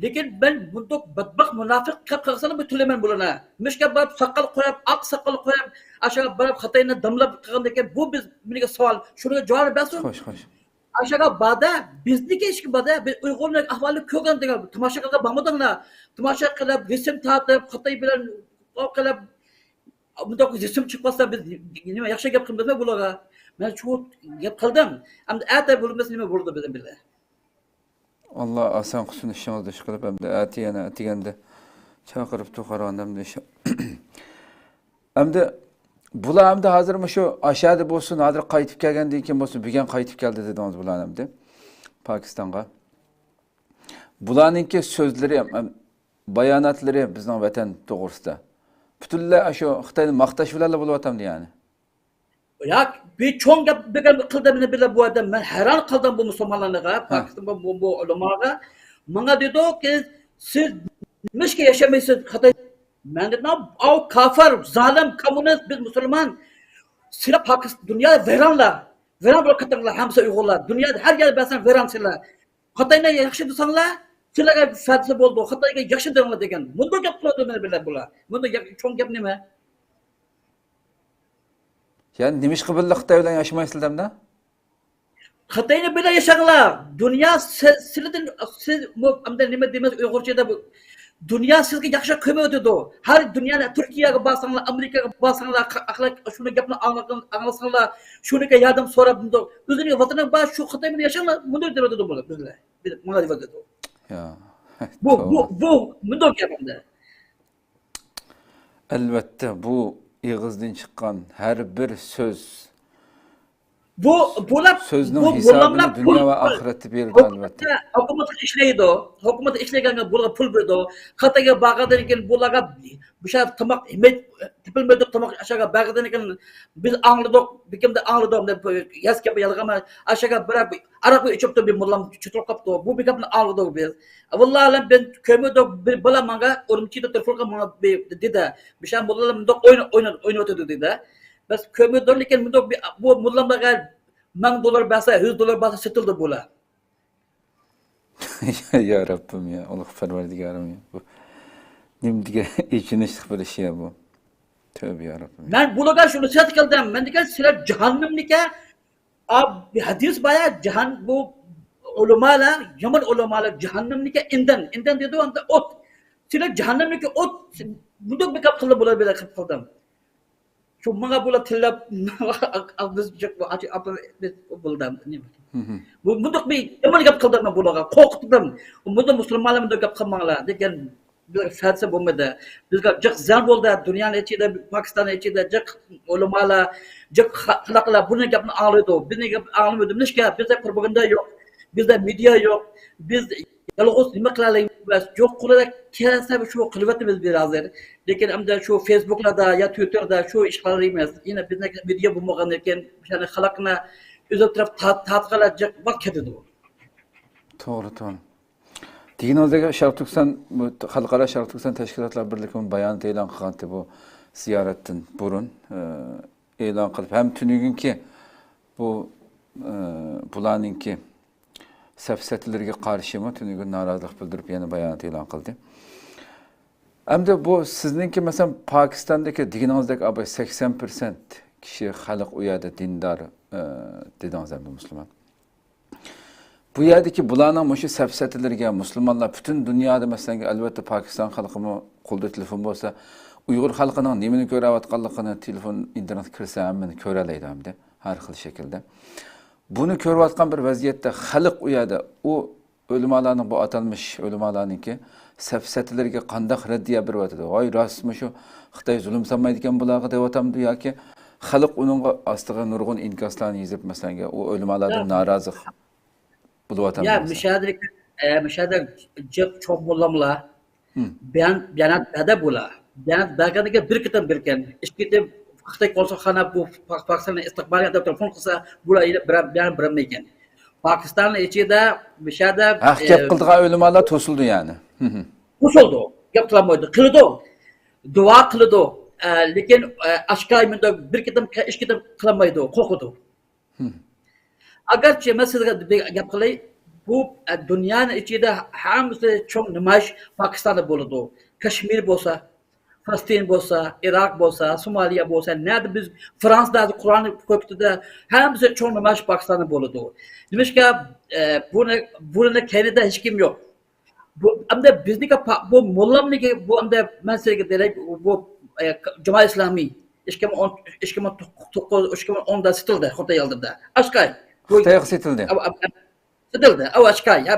لېكىن مەن بۇنداق بەتبەخت مۇناپىق قىلىپ قالسىلا بىر تىللىمەن بۇلارنى. مۇشۇ بارىپ ساقال قويۇپ، ئاق ساقال قويۇپ، ئاشۇ بارىپ خىتاينى داملاپ قىلغاندىن كېيىن بۇ بىز، مېنىڭكى سوئال. شۇنىڭغا جاۋاب بەرسۇن. خوش، خوش. ئاشۇغا باردا، بىزنىكى ئىشكە باردا، بىز ئۇيغۇرنىڭ ئەھۋالىنى كۆرگەن دېگەن، تاماشاخانىغا بارمىدىڭلار. تاماشا قىلىپ، رەسىم تارتىپ، خىتاي بىلەن قىلىپ، مۇنداق رەسىم چىقماسا، بىز نېمە ياخشى گەپ قىلمىدۇق بۇلارغا. مەن شۇ گەپ قىلدىم. ئەمدى ئەتە بولمىسا نېمە بولىدۇ بىزنىڭ بىلەن؟ ئاللا ئاسان قىلسۇن ئىشىڭىزنى ئىشقىلىپ، ئەمدى ئەتە يەنە ئەتىگەندە چاقىرىپتۇ قاراڭ ئەمدى ئىش. ئەمدى بۇلار ئەمدى ھازىر مۇشۇ ئاشەدە بولسۇن، ھازىر قايتىپ كەلگەندىن كېيىن بولسۇن، بۈگۈن قايتىپ كەلدى دېدىڭىز بۇلار ئەمدى پاكىستانغا. بۇلارنىڭكى سۆزلىرى، ئەم، باياناتلىرى بىزنىڭ ۋەتەن توغرىسىدا پۈتۈنلەي شۇ خىتاينى ماختاش بىلەنلا بولۇۋاتامدۇ يەنى؟ ياق، بىر چوڭ گەپ، بىر گەپ قىلدى مېنى بىلەن بۇ ئادەم. مەن ھەيران قالدىم بۇ مۇسۇلمانلارغا، ھە. پاكىستان بۇ، بۇ، بۇ ئۆلىماغا. ماڭا دېدۇكى، سىز نېمىشقا ياشىمايسىز خىتاي؟ مەن دېدىم، ئاۋ كافىر، زالىم، كوممۇنىست، بىز مۇسۇلمان. سىلەر پاكىستان، دۇنيا ۋەيرانلار. ۋەيران بولۇپ كېتىڭلار، ھەممىسى ئۇيغۇرلار. دۇنيادا ھەر يەردە بەرسەڭ ۋەيران سىلەر. خىتاينى ياخشى دېسەڭلار، سىلەرگە پەلسەپە بولىدۇ، خىتايغا ياخشى دەڭلار دېگەن. مۇنداق گەپ قىلىۋاتىدۇ مەن بىلەن بۇلار. مۇنداق گەپ، چوڭ گەپ نېمە؟ يەنى نېمىشقا بىللە خىتاي بىلەن ياشىمايسىز دەمدە؟ خىتاينى بىلەن ياشاڭلار. دۇنيا سى-، سىلىدىن، سىز مۇ-، ئەمدى نېمە دېمەس ئۇيغۇرچىدا بۇ. دۇنيا سىزگە ياخشى كۆمۈۋېتىدۇ. ھەر دۇنيانى تۈركىيەگە بارساڭلار، ئامېرىكىغا بارساڭلار، ق-، ئاقلار شۇنى گەپنى ئاڭلىغان-، ئاڭلىساڭلار، شۇنىڭغا ياردەم سوراپ، مۇنداق ئۆزىنىڭ ۋەتىنىڭ بار، شۇ خىتاي بىلەن ياشاڭلار، مۇنداق دەۋېتىدۇ بۇلار بىزلەر. بىز-، ماڭا دەۋېتىدۇ. يا. بۇ، بۇ، توۋا. بۇ مۇنداق گەپ ئەمدى. ئەلۋەتتە، بۇ ئېغىزدىن چىققان ھەر بىر سۆز، بۇ، بۇلار، سۆزنىڭ بۇ ھېسابىنى موللاملار دۇنيا پۇل، ۋە پۇل، ئاخىرەتتە بېرىدۇ، ئەلۋەتتە. ھۆكۈمەتكە ئىشلەيدۇ. ھۆكۈمەتكە ئىشلەيدىغانغا بۇلارغا پۇل بېرىدۇ. خىتايغا بارغاندىن كېيىن بۇلارغا بۇ شەھەر تاماق يېمەي، تېپىلمىدۇق، تاماق ئاشۇغا بارغاندىن كېيىن بىز ئاڭلىدۇق، بېكىمدە ئاڭلىدۇق، دەپ ياز گەپ يالغانمۇ، ئاشۇغا بىر ئارا ئىچىپتۇ، بىر موللام چۆچۈرۈپ قاپتۇ. بۇ بىر گەپنى ئاڭلىدۇق بىز. ۋاللاھى ئەلەم، بىز كۆرمىدۇق، بىر بالا ماڭا ئۈرۈمچىدە تېلېفونغا ماڭا بىر دېدى. بىشان موللام مۇنداق ئوينا-، ئوينا-، ئوينىۋاتىدۇ دېدى. بەس كۆمۈدۇر، لېكىن مۇنداق بىر، بۇ موللاملارغا مىڭ دوللار بەرسە، يۈز دوللار بەرسە سېتىلدى بۇلار. يا رەببىم يا، ئۇلۇغ پەرۋەردىگارىم يا. بۇ نېمە دېگەن ئېچىنىشلىق بىر ئىش يا بۇ. تۆۋە يا رەببىم يا. مەن بۇلارغا شۇنى سەت قىلدىم. مەن دېگەن، سىلەر جاھاننەمنىكى، ئا، ھەدىس بايا، جاھان، بۇ ئۆلىمالار، يامان ئۆلىمالار جاھاننەمنىكى ئىندىن، ئىندىن دېدى، ئەمدى ئوت. سىلەر جاھاننەمنىكى ئوت، مۇنداق بىر گەپ قىلدى بۇلار، بىر گەپ قىلدىم. شۇ ماڭا بۇلار تىللاپ، بىز جىق، بۇ ئاچ-، ئاپا، بىز بۇلدا نېمە؟ مھم. بۇ مۇنداق بىر يامان گەپ قىلدىم مەن بۇلارغا، قورقۇتتۇم. بۇنداق مۇسۇلمانلار مۇنداق گەپ قىلماڭلار دېگەن بىر فەلسەپە بولمىدى. بىزگە جىق زىيان بولدى. دۇنيانىڭ ئىچىدە، پاكىستاننىڭ ئىچىدە جىق ئۆلىمالار، جىق خا-، خەلقلەر بۇنى گەپنى ئاڭلايدۇ. بىزنىڭ گەپنى ئاڭلىمايدۇ. نېمىشقا؟ بىزدە پروپاگاندا يوق. بىزدە مېدىيا يوق. بىز يالغۇز نېمە قىلالايمىز؟ يوق قۇرۇق كەلسە شۇ قىلىۋاتىمىز بىز ھازىر. لېكىن ئەمدى شۇ فېيسبۇكلاردا يا تىۋىتتېردا شۇ ئىش قىلالايمىز. يەنە بىزنىڭ مېدىيا بولمىغاندىكىن، يەنى خەلقنى ئۆزى تەرەپ تارت-، تارتقانلار جىق ۋاقىت كېتىدۇ. توغرا، توغرا. دېگىنىڭىزدەك شەرقىي تۈركىستان، بۇ خەلقئارا شەرقىي تۈركىستان تەشكىلاتلار بىرلىكى بايانات ئېلان قىلغانتى بۇ زىيارەتتىن بۇرۇن، ئە، ئېلان قىلىپ، ھەم تۈنۈگۈنكى بۇ، ئە، بۇلارنىڭكى سەپسەتىلىرىگە قارشىمۇ تۈنۈگۈن نارازىلىق بىلدۈرۈپ يەنە بايانات ئېلان قىلدى. ئەمدى بۇ سىزنىڭكى، مەسىلەن، پاكىستاندىكى دېگىنىڭىزدەك، ئاباي، سەكسەن پىرسەنت كىشى، خەلق ئۇ يەردە دىندار، ئە، دېدىڭىز ئەمدى مۇسۇلمان. بۇ يەردىكى بۇلارنىڭ مۇشۇ سەپسەتىلىرىگە مۇسۇلمانلار پۈتۈن دۇنيادا، مەسىلەن، ئەلۋەتتە، پاكىستان خەلقىمۇ قولىدا تېلېفون بولسا، ئۇيغۇر خەلقىنىڭ نېمىنى كۆرۈۋاتقانلىقىنى تېلېفون، ئىنتېرنېتقا كىرسە ھەممىنى كۆرەلەيدۇ ئەمدى، ھەر خىل شەكىلدە. بۇنى كۆرۈۋاتقان بىر ۋەزىيەتتە خەلق ئۇ يەردە، ئۇ ئۆلىمالارنىڭ، بۇ ئاتالمىش ئۆلىمالارنىڭكى سەپسەتىلىرىگە قانداق رەددىيە بېرىۋاتىدۇ؟ ۋاي، راستمۇ شۇ خىتاي زۇلۇم سالمايدىكەن بۇلارغا دەۋاتامدۇ ياكى خەلق ئۇنىڭغا ئاستىغا نۇرغۇن ئىنكاسلارنى يېزىپ، مەسىلەن، ئۇ ئۆلىمالاردىن ياق. نارازى بولۇۋاتامدۇ يا، مەسىلەن؟ مۇشۇ يەردىكى، ئە، مۇشۇ يەردە جىق چوڭ موللاملار، ھىم. بەيان-، بەيانات بەردى بۇلار. بەيانات بەرگەندىن كېيىن بىر قېتىم، بىر قېتىم ئىككى قېتىم خىتاي كونسۇلخانا بۇ پا-، پاكىستاننىڭ ئىستىقبالىغا دەپ تېلېفون قىلسا، بۇلار يەنە بىرەر، بىرەر بېرەلمەيدىكەن. پاكىستاننىڭ ئىچىدە، مۇشۇ يەردە، ھەق گەپ ئى، قىلىدىغان ئۆلىمالار توسۇلىدۇ يەنى. ھىم. توسۇلىدۇ. گەپ قىلالمايدۇ. قىلىدۇ. دۇئا قىلىدۇ. ئە، لېكىن، ئە، ئاشكارا مۇنداق بىر قېتىم، ئىككى قېتىم قىلالمايدۇ. قورقىدۇ. ھىم. ئەگەرچە مەن سىزگە بىر گەپ قىلاي، بۇ، ئە، دۇنيانىڭ ئىچىدە ھەممىسى چوڭ نامايىش پاكىستاندا بولىدۇ. كەشمىر بولسا، فەلەستىن بولسا، ئىراق بولسا، سومالىيە بولسا، نەدە بىز، فرانسىيەدە قۇرئان كۆكتىدە ھەممىسى چوڭ نامايىش پاكىستاندا بولىدۇ. نېمىشقا، ئە، بۇنى، بۇنى كەينىدە ھېچكىم يوق. بۇ ئەمدى بىزنىڭكى پا-، بۇ موللامنىڭكى، بۇ ئەمدى مەن سىزگە دېيەي، بۇ، ئە، جامائەت ئىسلامى ئىككى مىڭ ئون، ئىككى مىڭ توققۇز، ئىككى مىڭ ئوندا سېتىلدى خوتەن يالدىرىدا. ئاشكارا. بۇ خىتايغا سېتىلدى. ئەو-، ئەو-، ئەو-، سېتىلدى. ئەو ئاشكارا. يا،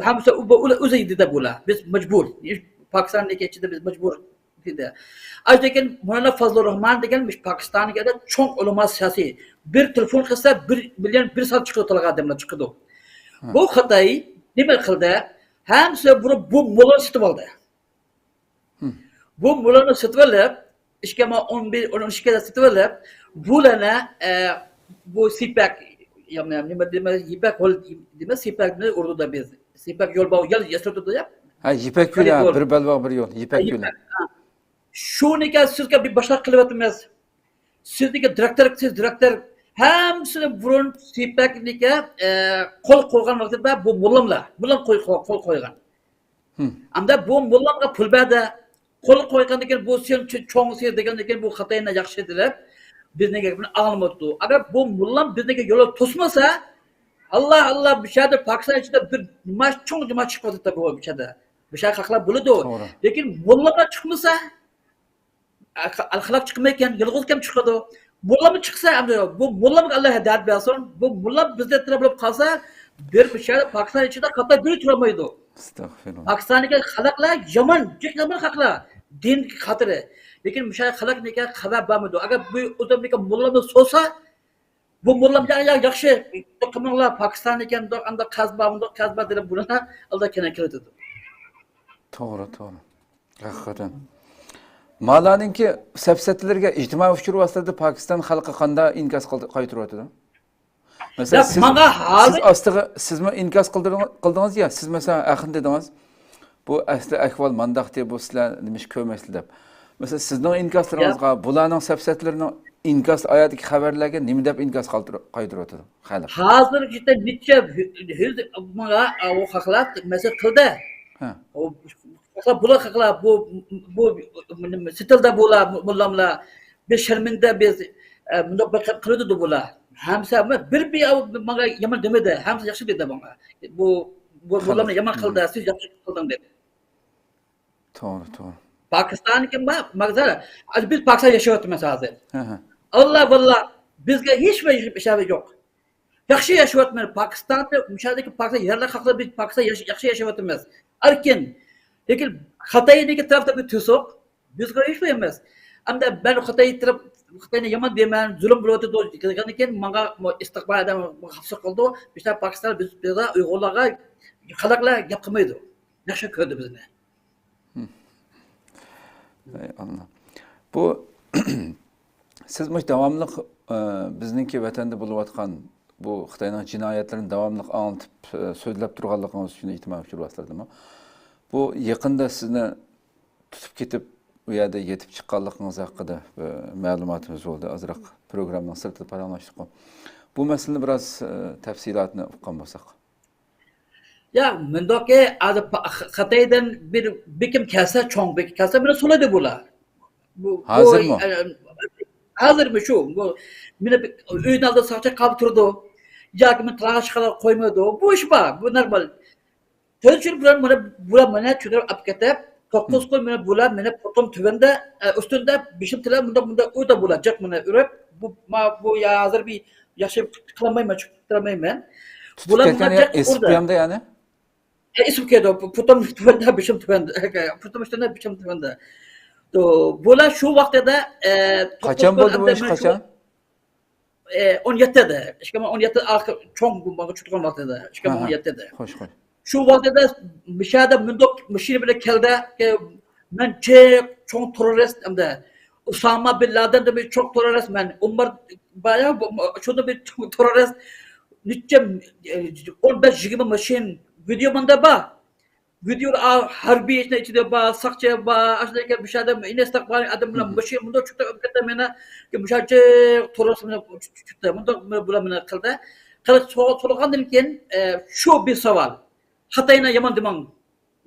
ھەممىسى ئۇ، بۇ، ئۇلار ئۆزى دېدى بۇلار. بىز مەجبۇر. پاكىستاننىڭكى ئىچىدە بىز مەجبۇر دېدى. لېكىن مولانا فازلۇر رەھمان دېگەن مۇشۇ پاكىستاننىڭكى چوڭ ئۆلىما سىياسىي. بىر تېلېفون قىلسا، بىر مىليون بىر سان چىقىدۇ، تالغا ئادەملەر چىقىدۇ. ھە. بۇ خىتاي نېمە قىلدى؟ ھەممىسى بۇ، بۇ موللانى سېتىۋالدى. ھىم. بۇ موللانى سېتىۋېلىپ، ئىككى مىڭ ئون بىر، ئون ئىككىدە سېتىۋېلىپ، بۇلارنى، ئە، بۇ سىپەك، يا، نېمە دېمە، يىپەك يول دېمە، سىپەكنى ئۇردۇدا بىز. سىپەك يول باۋ، يول ياسىتىدۇ يا. ھە، يىپەك يول، يول. بىر بەلباغ بىر يول، يىپەك يولى. ھە. شۇنىڭكى سىزگە بىر باشلىق قىلىۋاتىمىز. سىزنىڭكى دىرېكتور، سىز دىرېكتور، ھەممىسىنى بۇرۇن سىپەكنىڭكى، ئە، قول قويغان ۋاقتىدا بۇ موللاملار، موللام قوي-، قول قويغان. ئەمدى بۇ موللامغا پۇل بەردى. قول قويغاندىن كېيىن بۇ سېنىڭ چوڭ سېنىڭ دېگەندىن كېيىن بۇ خىتاينى ياخشى دەپ بىزنىڭ گەپنى ئاڭلىماپتۇ. ئەگەر بۇ موللام بىزنىڭ يولدا توسمىسا، ئاللا ئاللا، بۇ يەردە پاكىستان ئىچىدە بىر نېمە چوڭ نېمە چىقىپ قالدى بۇ يەردە. بۇ يەردە خەقلەر بولىدۇ. لېكىن موللاملار چىقمىسا، خەلق چىقمايكەن، يالغۇز كەم چىقىدۇ. موللاممۇ چىقسا، ئەمدى بۇ موللامغا ئاللا ھىدايەت بەرسۇن. بۇ موللام بىزدە تەرەپ بولۇپ قالسا، بىر مۇشۇ پاكىستان ئىچىدە خىتاي بىر تۇرالمايدۇ. ئەستەغپىرۇللا. پاكىستاندىكى خەلقلەر يامان، جىق يامان خەقلەر. دىن خاتىرى. لېكىن مۇشۇ خەلقنىڭكى خەۋەر بەرمەيدۇ. ئەگەر بۇ ئۆزۈمدىكى موللامنى سورىسا، بۇ موللام يا، يا، ياخشى، قىلماڭلار، پاكىستان ئىكەن، ئانداق قەرز بار، مۇنداق قەرز بار دەپ بۇلارنى ئالدا كېلىن كېلىۋېتىدۇ. توغرا، توغرا. ھەقىقەتەن. مالارنىڭكى سەپسەتىلىرىگە ئىجتىمائىي ئۇچۇر ۋاسىتىلىرىدا پاكىستان خەلقى قانداق ئىنكاس قىلدى-، قايتۇرۇۋاتىدۇ؟ مەسىلەن، ياق، سىز، ماڭا سىز ھازىر ئاستىغا، سىزمۇ ئىنكاس قىلدۇرۇڭ-، قىلدىڭىز يا، سىز مەسىلەن، ئاخىرىدا دېدىڭىز، بۇ ئەسلى ئەھۋال مانداقتى، بۇ سىلەر نېمىشقا كۆرمەيسىلەر دەپ. مەسىلەن، سىزنىڭ ئىنكاسلىرىڭىزغا، ياق، بۇلارنىڭ سەپسەتلىرىنىڭ ئىنكاس ئايەتتىكى خەۋەرلەرگە نېمە دەپ ئىنكاس قالدۇر-، قايتۇرۇۋاتىدۇ خەلق؟ ھازىرغىچە نەچچە يۈز مىڭغا ئۇ خەقلەر مەسىلە قىلدى. ھە. ئۇ خەقلەر، بۇلار خەقلەر، بۇ، بۇ، سېتىلدى بۇلار، موللاملار. بىز شەرمىندە، بىز، ئە، مۇنداق بىر قىلىۋېتىدۇ بۇلار. ھەمسە بىر، بىر ماڭا يامان دېمىدى. ھەمسە ياخشى دېدى ماڭا. بۇ، بۇ موللاملار يامان قىلدى، سىز ياخشى قىلدىڭ دېدى. توغرا، توغرا. پاكىستاننىڭكى ما-، ماقسەت، ھازىر بىز پاكىستاندا ياشاۋاتىمىز ھازىر. ھە، ھە. ئاللا ۋاللا، بىزگە ھېچبىر ئىش يوق. ياخشى ياشاۋاتىمىز. پاكىستاندا، مۇشۇ يەردىكى پاكىستان يەرلىك خەقلەر، بىز پاكىستان ياش-، ياخشى ياشاۋاتىمىز. ئەركىن. لېكىن خىتايدىكى تەرەپتە بىر توسۇق. بىزگە ھېچبىر ئەمەس. ئەمدى مەن خىتاي تەرەپ، خىتاينى يامان دەيمەن، زۇلۇم بولۇۋاتىدۇ دېگەندىن كېيىن ماڭا ئىستىقبال ئادەم خەۋەر قىلدى. بىز پاكىستان، بىز، بىز ئۇيغۇرلارغا، خەلقلەر گەپ قىلمايدۇ. ياخشى كۆردى بىزنى. ئەي ئاللا. بۇ، سىز مۇشۇ داۋاملىق، ئە، بىزنىڭكى ۋەتەندە بولۇۋاتقان بۇ خىتاينىڭ جىنايەتلىرىنى داۋاملىق ئاڭلىتىپ، ئە، سۆزلەپ تۇرغانلىقىڭىز ئۈچۈن ئىجتىمائىي ئۇچۇر ۋاسىتىلىرىدىمۇ، بۇ يېقىندا سىزنى تۇتۇپ كېتىپ، ئۇ يەردە يېتىپ چىققانلىقىڭىز ھەققىدە، ئە، مەلۇماتىمىز بولدى. ئازراق پروگراممىنىڭ سىرتىدا پاراڭلاشتۇق. بۇ مەسىلىنى بىراز، ئە، تەپسىلاتىنى ئۇققان بولساق. يا، مۇنداقكى، ھازىر پا-، خ-، خىتايدىن بىر بېكىم كەلسە، چوڭ بېكىم كەلسە، مېنى سولايدۇ بۇلار. بۇ، بۇ، ھازىرمۇ؟ ئە، ھازىرمۇ شۇ، بۇ، مېنى ئۆينىڭ ئالدىدا ساقچى قاپىپ تۇرىدۇ. ياكى مېنى تالاغا چىقارغىلى قويمايدۇ. بۇ ئىش بار، بۇ نورمال. تۆت يىل بۇرۇن مېنى، بۇلار مېنى چۆكۈرۈپ ئاپكېتىپ، توققۇز كۈن مېنى بۇلار مېنى پۇتۇم تۆۋەندە، ئە، ئۈستۈندە، بېشىم تۆۋەندە، مۇنداق، مۇنداق ئۇرىدۇ بۇلار، جىق مېنى ئۇرۇپ، بۇ، ما، بۇ يا ھازىر بىر ياخشى قىلالمايمەن، چۈشۈپ قالالمايمەن. تۇتۇپ بۇلار ماڭا كەتكەن يا جىق ئېسىپ ئۇرىدۇ. قويامدۇ يەنى؟ ئە، ئېسىپ كېلىدۇ. پۇ-، پۇتۇم تۆۋەندە، بېشىم تۆۋەندە. پۇتۇم ئۈستۈندە، بېشىم تۆۋەندە. تو، بۇلار شۇ ۋاقتىدا، ئە، قاچان بولدى بۇ ئىش، قاچان؟ ئە، ئون يەتتىدە. ئىككى مىڭ ئون يەتتە ئاخىر چوڭ بومبا چۈشۈرگەن ۋاقتىدا. ئىككى مىڭ ئون يەتتىدە. خوش، خوش. شۇ ۋاقتىدا مىشادا مۇنداق ماشىنا بىلەن كەلدى. مەن جىق چوڭ تېررورىست ئەمدى. ئۇساما بىن لادەندىن بىر چوڭ تېررورىست مەن. ئۇمار بايا بۇ، شۇندىن بىر چوڭ تېررورىست. نەچچە، ئە، ئون بەش، يىگىرمە ماشىنا ۋىدېو ماندا بار. ۋىدېو، ئا، ھەربىي ئىشنىڭ ئىچىدە بار، ساقچى بار، ئاشۇنداق بىر شەھەردە ئىنستاق بار، ئادەم بىلەن ماشىنا مۇنداق چۈشتى ئۆپكەتتە مېنى، مۇشۇنچە تۇرۇپ مۇنداق چۈشتى، مۇنداق بۇلار مېنى قىلدى. قىلىپ سو-، سورىغاندىن كېيىن، ئە، شۇ بىر ساۋال. خىتاينى يامان دېمەڭ.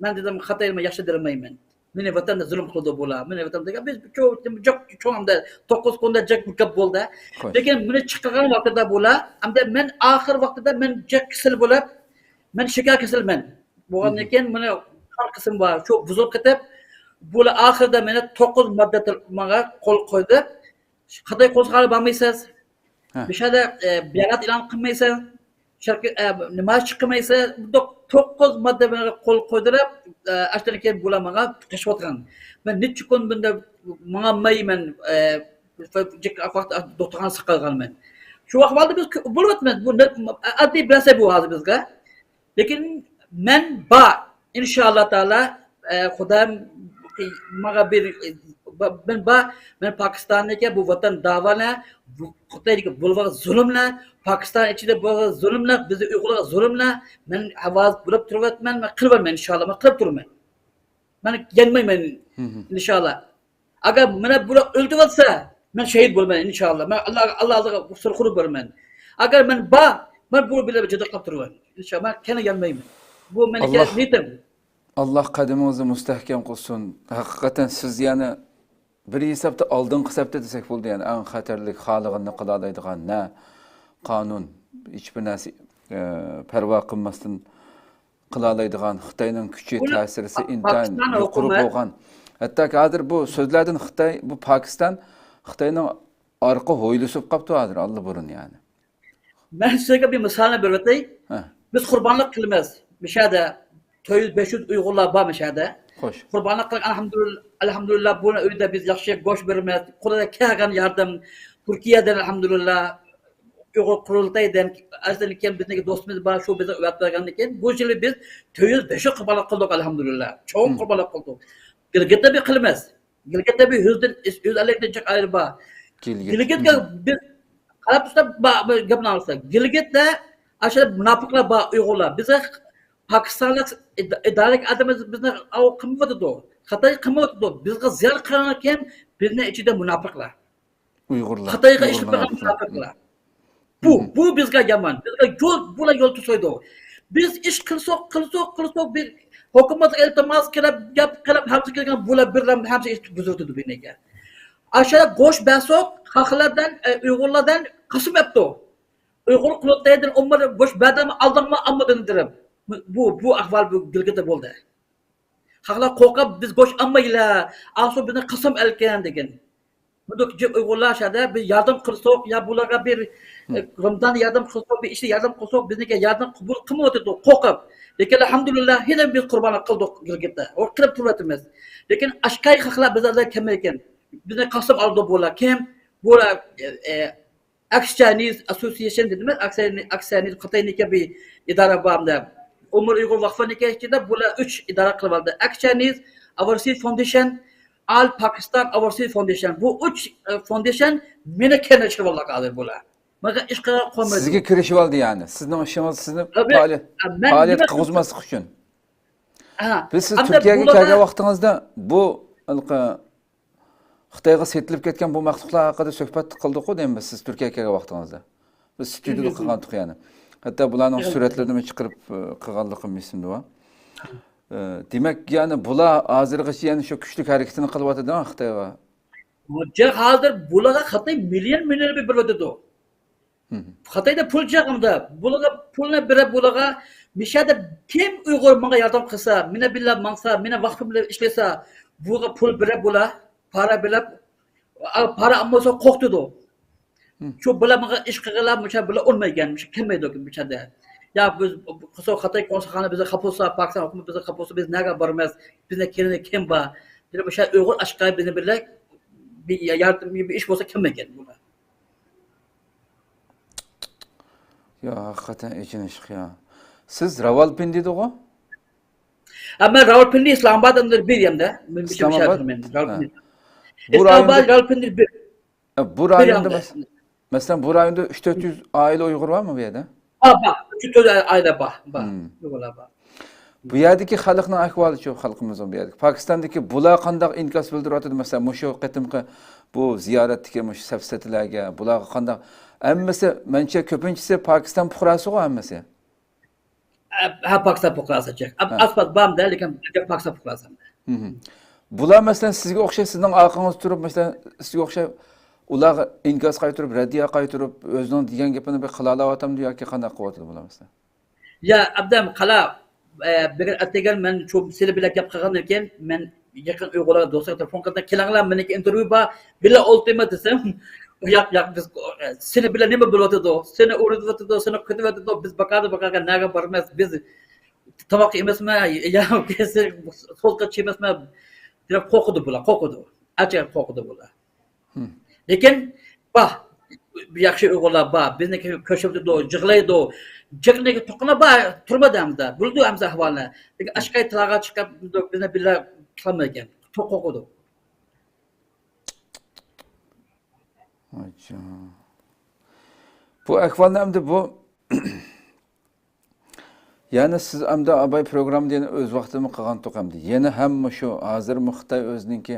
مەن دېدىم، خىتاينى مەن ياخشى دېمەيمەن. مېنى ۋەتەندە زۇلۇم قىلىدۇ بۇلار. مېنى ۋەتەندە بىز چوڭ، چوڭ، چوڭ ئەمدى توققۇز كۈندە جىق گەپ بولدى. خوش. لېكىن مېنى چىقارغان ۋاقتىدا بۇلار، ئەمدى مەن ئاخىر ۋاقتىدا مەن جىق كېسەل بولۇپ، مەن شېكەر كېسىلى مەن. بولغاندىن كېيىن مېنى قان قىسمىم بار، شۇ بۇزۇلۇپ كېتىپ، بۇلار ئاخىرىدا مېنى توققۇز ماددا تىل-، ماڭا قول قويدى. خىتاي قونسۇلخانىغا بارمايسىز. ھە. مۇشۇ يەردە، ئە، بېيانات ئېلان قىلمايسىز. شەرقىي، ئە، نېمە چىقمايسىز. بۇنداق توققۇز ماددا ماڭا قول قويدۇرۇپ، ئە، ئاشۇندىن كېيىن بۇلار ماڭا تۇتاشىۋاتقان. مەن نەچچە كۈن بۇنداق ماڭالماي مەن، ئە، دوختۇرخانىدا ساقالغانمەن. شۇ ئەھۋالدا بىز كۆ-، بولۇۋاتىمىز. بۇ نە-، ئاددىي بىر نەرسە بۇ ھازىر بىزگە. لېكىن مەن بار، ئىنشائاللا تائالا، ئە، خۇدايىم ماڭا بىر، مەن بار، مەن پاكىستاندىكى بۇ ۋەتەن داۋانى، بۇ خىتايدىكى بولغان زۇلۇمنى، پاكىستان ئىچىدە بولغان زۇلۇمنى، بىز ئۇيغۇرلارغا زۇلۇمنى مەن ئاۋاز بولۇپ تۇرۇۋاتىمەن، مەن قىلىۋاتىمەن، ئىنشائاللا، مەن قىلىپ تۇرىمەن. مەن يانمايمەن، ئىنشائاللا. ئەگەر مانا بۇلار ئۆلتۈرۈۋەتسە، مەن شېھىت بولىمەن، ئىنشائاللا. مەن ئاللا، ئاللا ئالدىغا سىرخۇر بولىمەن. ئەگەر مەن بار، مەن بۇ بىلەن جىددىي قىلىپ تۇرىمەن. ئىنشائاللا، مەن كەينىگە يانمايمەن. بۇ مېنىڭكى نىيىتىم. ئاللاھ قەدىمىڭىزنى مۇستەھكەم قىلسۇن. ھەقىقەتەن سىز يەنە بىر ھېسابتا ئالدىنقى سەپتە دېسەك بولىدۇ. يەنى ئەڭ خەتەرلىك، خالىغىنىنى قىلالايدىغان، نە قانۇن، ھېچبىر نەرسە، ئە، پەرۋا قىلماستىن قىلالايدىغان، خىتاينىڭ كۈچى، بۇنى تەسىرى پا-، ئىنتايىن پاكىستان يۇقىرى ھۆكۈمەت بولغان. ھەتتاكى ھازىر بۇ سۆزلەردىن خىتاي، بۇ پاكىستان خىتاينىڭ ئارقا ھويلىسى بولۇپ قاپتۇ ھازىر، ئاللىبۇرۇن يەنى. مەن سىزگە بىر مىسالنى بېرىۋېتەي. ھە. بىز قۇربانلىق قىلىمىز. مۇشۇ يەردە تۆت يۈز، بەش يۈز ئۇيغۇرلار بار مۇشۇ يەردە. خوش. قۇربانلىق قىلغان، ئەلھەمدۇلىللا، ئەلھەمدۇلىللا، بۇ ئۆيدە بىز ياخشى گۆش بېرىمىز. قولىدىن كەلگەن ياردەم، تۈركىيەدىن، ئەلھەمدۇلىللا، ئۇيغۇر قۇرۇلتايىدىن، ئەزىزدىن كېيىن بىزنىڭ دوستىمىز بار، شۇ بىزگە ئەۋەتىپ بەرگەندىن كېيىن، بۇ يىلى بىز تۆت يۈز، بەش يۈز قۇربانلىق قىلدۇق، ئەلھەمدۇلىللا. چوڭ مم. قۇربانلىق قىلدۇق. گىلگىتتە بىر قىلىمىز. گىلگىتتە بىر يۈزدىن، يۈز ئەللىكتىن جىق ئائىلە بار. گىلگىت. گىلگىتكە مم. بىز قاراپ تۇرساق، با-، بىر گەپنى ئاڭلىسا، گىلگىتتە ئاشۇ مۇناپىقلار بار، ئۇيغۇرلار. بىزگە پاكىستانلىق ئىد-، ئىدارىدىكى ئادەملەر بىزنى ئاۋۇ قىلمايۋاتىدۇ. خىتاي قىلمايۋاتىدۇ. بىزگە زىيان قىلغان كىم؟ بىزنىڭ ئىچىدە مۇناپىقلار. ئۇيغۇرلار، خىتايغا ئىش ئۇيغۇرلار قىلغان مۇناپىقلار. مۇناپىقلار. بۇ، مم. بۇ بىزگە يامان. بىزگە يول، بۇلار يول توسايدۇ. بىز ئىش قىلساق، قىلساق، قىلساق، بىز ھۆكۈمەتكە ئىلتىماس قىلىپ، گەپ قىلىپ، ھەممىسى كەلگەن، بۇلار بىرلا ھەممىسى ئىش بۇزۇۋېتىدۇ بىزنىڭكى. ئاشۇ گۆش بەرسەك، خەقلەردىن، ئە، ئۇيغۇرلاردىن قىسىم ئەپتۇ. ئۇيغۇر قۇرۇلتىيىدىن ئۇمۇر گۆش بەردىمۇ، ئالدىڭمۇ، ئالمىدىڭ دېدىم. بۇ، بۇ ئەھۋال بۇ گىلگىتتە بولدى. خەقلەر قورقۇپ، بىز گۆش ئالمايلى، ئاسۇ بىزنى قىسىم ئەلكەن دېگەن. مۇنداق جىق ئۇيغۇرلار شەدە بىر ياردەم قىلساق، يا بۇلارغا بىر، مم. ئە، رامىزان ياردەم قىلساق، بىر ئىشتا ياردەم قىلساق، بىزنىڭكى ياردەم قوبۇل قىلمايۋاتىدۇ، قورقۇپ. لېكىن ئەلھەمدۇلىللا، ھېلى بىز قۇربانلىق قىلدۇق گىلگىتتە. ۋە قىلىپ تۇرۇۋاتىمىز. لېكىن ئاشكاي خەقلەر بىزلەردىن كەلمەيدىكەن. بىزنى قاسىم ئالىدۇ بۇلار. كىم؟ بۇلار، ئە، ئە، ئاكسىيانىز ئاسسوسىيېشن دېدىمەن، ئاكسىيانىز، ئاكسىيانىز خىتاينىڭكى بىر ئىدارە بار ئەمدى. ئۇمۇر ئۇيغۇر ۋەقپىنىڭكى ئىچىدە بۇلار ئۈچ ئىدارە قىلىۋالدى. ئاكسىيانىز ئاۋارسىز فاوندېيشن، ئال پاكىستان ئاۋارسىز فاوندېيشن. بۇ ئۈچ، ئە، فاوندېيشن مېنى كەينىگە چىقىرىۋالدى ھازىر بۇلار. ماڭا ئىش قىلغان قويمايدۇ. سىزگە كىرىشىۋالدى يەنى. سىزنىڭ ئىشىڭىز سىزنى ھە، بىز، پائالىيەت، ھە، مەن پائالىيەت نېمە قىلغۇزماسلىق ئۈچۈن. ھە، بىز سىز ئەمدى تۈركىيەگە بۇلاردا كەلگەن ۋاقتىڭىزدا بۇ ھېلىقى خىتايغا سېتىلىپ كەتكەن بۇ مەخلۇقلار ھەققىدە سۆھبەت قىلدۇققۇ دەيمىز، سىز تۈركىيەگە كەلگەن ۋاقتىڭىزدا. بىز ستۇدىيەدە قىلغانتۇق يەنى. ھەتتا بۇلارنىڭ سۈرەتلىرىنىمۇ چىقىرىپ، ئە، قىلغانلىقىم ئېسىمدە بار. ئە، دېمەك، يەنى بۇلار ھازىرغىچە يەنە شۇ كۈچلۈك ھەرىكىتىنى قىلىۋاتىدۇ خىتايغا. جىق ھازىر بۇلارغا خىتاي مىليون، مىليون بېرىۋاتىدۇ. مم. خىتايدا پۇل جىق ئەمدى. بۇلارغا پۇلنى بېرىپ، بۇلارغا مىشەدە كىم ئۇيغۇر ماڭا ياردەم قىلسا، مېنى بىللە ماڭسا، مېنى ۋاقفىم بىلەن ئىشلىسە، بۇغا پۇل بېرىپ بۇلار، پارا بېرىپ، ئا، پارا ئالمىسا قورقۇتىدۇ. مم. شۇ بىلەن ماڭا ئىش قىلغىلى مۇشۇ بىلەن ئۇنىمايدىكەن، مۇشۇ كەلمەيدۇ مۇشەدە. يا بىز، خىتاي كونسۇلخانا بىزگە خاپا بولسا، پاكىستان ھۆكۈمىتى بىزگە خاپا بولسا، بىز نەگە بارىمىز؟ بىزنى كېلىنى كىم بار؟ دېدى، مۇشۇ ئۇيغۇر ئاشقا بىزنى بىللە بىر ياردەم، بىر ئىش بولسا كەلمەيدىكەن بۇلار. يا، ھەقىقەتەن ئېچىنىشلىق يا. سىز راۋالپىندىدىغۇ؟ ھە، مەن راۋالپىندى، ئىسلامئاباد ئەمدى بىر يەمدە. مەن بىر ئىسلامئاباد؟ شەھەردىمەن، ھە. راۋالپىندى. بۇ ئىسلامئاباد، رايوندا، راۋالپىندى بىر. ئە، بۇ بىر رايوندا يەمدە. مەس-، مەسىلەن، بۇ رايوندا ئۈچ تۆت يۈز ئائىلە ئۇيغۇر بارمۇ بۇ يەردە؟ بار، بار. ئۈچ تۆت يۈز ئائىلە بار، بار. مم. ئۇيغۇرلار بار. بۇ يەردىكى خەلقنىڭ ئەھۋالىچۇ، خەلقىمىزنىڭ بۇ يەردىكى؟ پاكىستاندىكى بۇلار قانداق ئىنكاس بىلدۈرۈۋاتىدۇ؟ مەسىلەن، مۇشۇ قېتىمقى بۇ زىيارەتتىكى مۇشۇ سەپسەتىلەرگە، بۇلارغا قانداق؟ ھەممىسى، مەنچە، كۆپىنچىسى پاكىستان پۇقراسىغۇ ھەممىسى؟ ھە، پاكىستان پۇقراسى جىق. ھە. ئاز پاز بارمىدى، لېكىن پاكىستان پۇقراسى. مھم. بۇلار، مەسىلەن، سىزگە ئوخشاش، سىزنىڭ ئارقىڭىزدا تۇرۇپ، مەسىلەن، سىزگە ئوخشاش ئۇلارغا ئىنكاس قايتۇرۇپ، رەددىيە قايتۇرۇپ، ئۆزىنىڭ دېگەن گېپىنى بىر قىلالاۋاتامدۇ ياكى قانداق قىلىۋاتىدۇ بۇلار، مەسىلەن؟ يا، ئابدام، قالا، ئە، بۈگۈن ئەتىگەن مەن شۇ سىلى بىلەن گەپ قىلغاندىن كېيىن، مەن يېقىن ئۇيغۇرلارغا، دوستلارغا تېلېفون قىلدىم، كېلىڭلار، مېنىڭكى ئىنتېرۋيۇ بار، بىللە ئولتۇرىمىز دېسەم، ياق، ياق، بىز، ئە، سېنى بىللە نېمە بولۇۋاتىدۇ؟ سېنى ئۇرۇۋاتىدۇ، سېنى قېتىۋاتىدۇ، بىز باقادا، باقادا نەگە بارىمىز؟ بىز تاماق يېمەسمە، يا سولقا چىمەسمە دەپ قورقىدۇ بۇلار، قورقىدۇ. ئەچە قورقىدۇ بۇلار. مم. لېكىن، بار، ياخشى ئۇيغۇرلار بار. بىزنى كۆرۈۋاتىدۇ، يىغلايدۇ. جىقنىكى توقۇنا بار، تۇرمىدى ھەمدە. بىلىدۇ ھەمدە ئەھۋالنى. لېكىن ئاشكاي تىلغا چىقىپ، بىزنى بىللە قىلالمايدىكەن. قورقىدۇ. ئاچا. بۇ ئەھۋالنى ئەمدى بۇ يەنى سىز ئەمدى ئاباي پروگراممىدا يەنە ئۆز ۋاقتىدىمۇ قىلغانتۇق ئەمدى. يەنە ھەممە شۇ، ھازىرمۇ خىتاي ئۆزىنىڭكى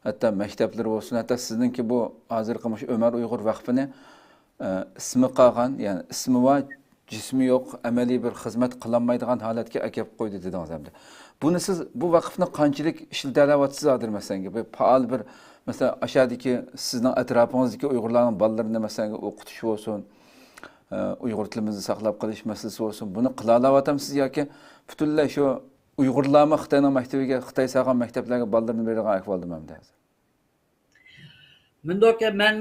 ھەتتا مەكتەپلىرى بولسۇن، ھەتتا سىزنىڭكى بۇ ھازىرقى مۇشۇ ئۆمەر ئۇيغۇر ۋەقپىنى، ئە، ئىسمى قالغان، يەنى ئىسمى بار، جىسمى يوق، ئەمەلىي بىر خىزمەت قىلالمايدىغان ھالەتكە ئەكەپ قويدى دېدىڭىز ئەمدى. بۇنى سىز بۇ ۋەقىفنى قانچىلىك ئىشلىتەلەيۋاتىسىز ھازىر مەسىلەن؟ بىر پائال بىر، مەسىلەن، ئاشادىكى سىزنىڭ ئەتراپىڭىزدىكى ئۇيغۇرلارنىڭ بالىلىرىنى مەسىلەن ئوقۇتۇش بولسۇن، ئە، ئۇيغۇر تىلىمىزنى ساقلاپ قېلىش مەسىلىسى بولسۇن، بۇنى قىلالاۋاتامسىز ياكى پۈتۈنلەي شۇ ئۇيغۇرلارمۇ خىتاينىڭ مەكتىۋىگە، خىتاي سالغان مەكتەپلەرگە بالىلىرىنى بېرىدىغان ئەھۋالدىمۇ ئەمدى ھازىر؟ مۇنداق، مەن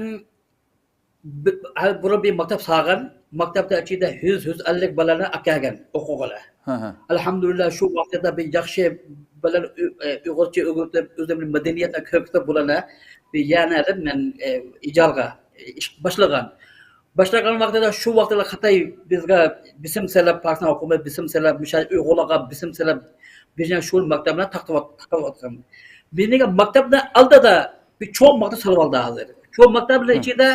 بۇ-، ھە، بۇرۇن بىر مەكتەپ سالغان. مەكتەپنىڭ ئىچىدە يۈز، يۈز ئەللىك بالىنى ئەكەلگەن ئوقۇغىلى. ھە، ھە. ئەلھەمدۇلىللا، شۇ ۋاقتىدا بىر ياخشى بالىلار ئۇ-، ئە، ئۇيغۇرچە ئۆگىتىپ، ئۆزىمىزنىڭ مەدەنىيەتنى كۆرسىتىپ، بۇلارنى بىر يەنە مەن، ئە، ئىجارىگە، ئە، ئىش باشلىغان. باشلىغان ۋاقتىدا، شۇ ۋاقتىدا خىتاي بىزگە بېسىم سېلىپ، پاكىستان ھۆكۈمىتى بېسىم سېلىپ، مۇشۇ ئۇيغۇرلارغا بېسىم سېلىپ، بىزنى شۇ مەكتەپنى تاقىۋات-، تاقىۋاتقان. بىزنىڭ مەكتەپنىڭ ئالدىدا بىر چوڭ مەكتەپ سېلىۋالدى ھازىر. شۇ مەكتەپنىڭ ھە. ئىچىدە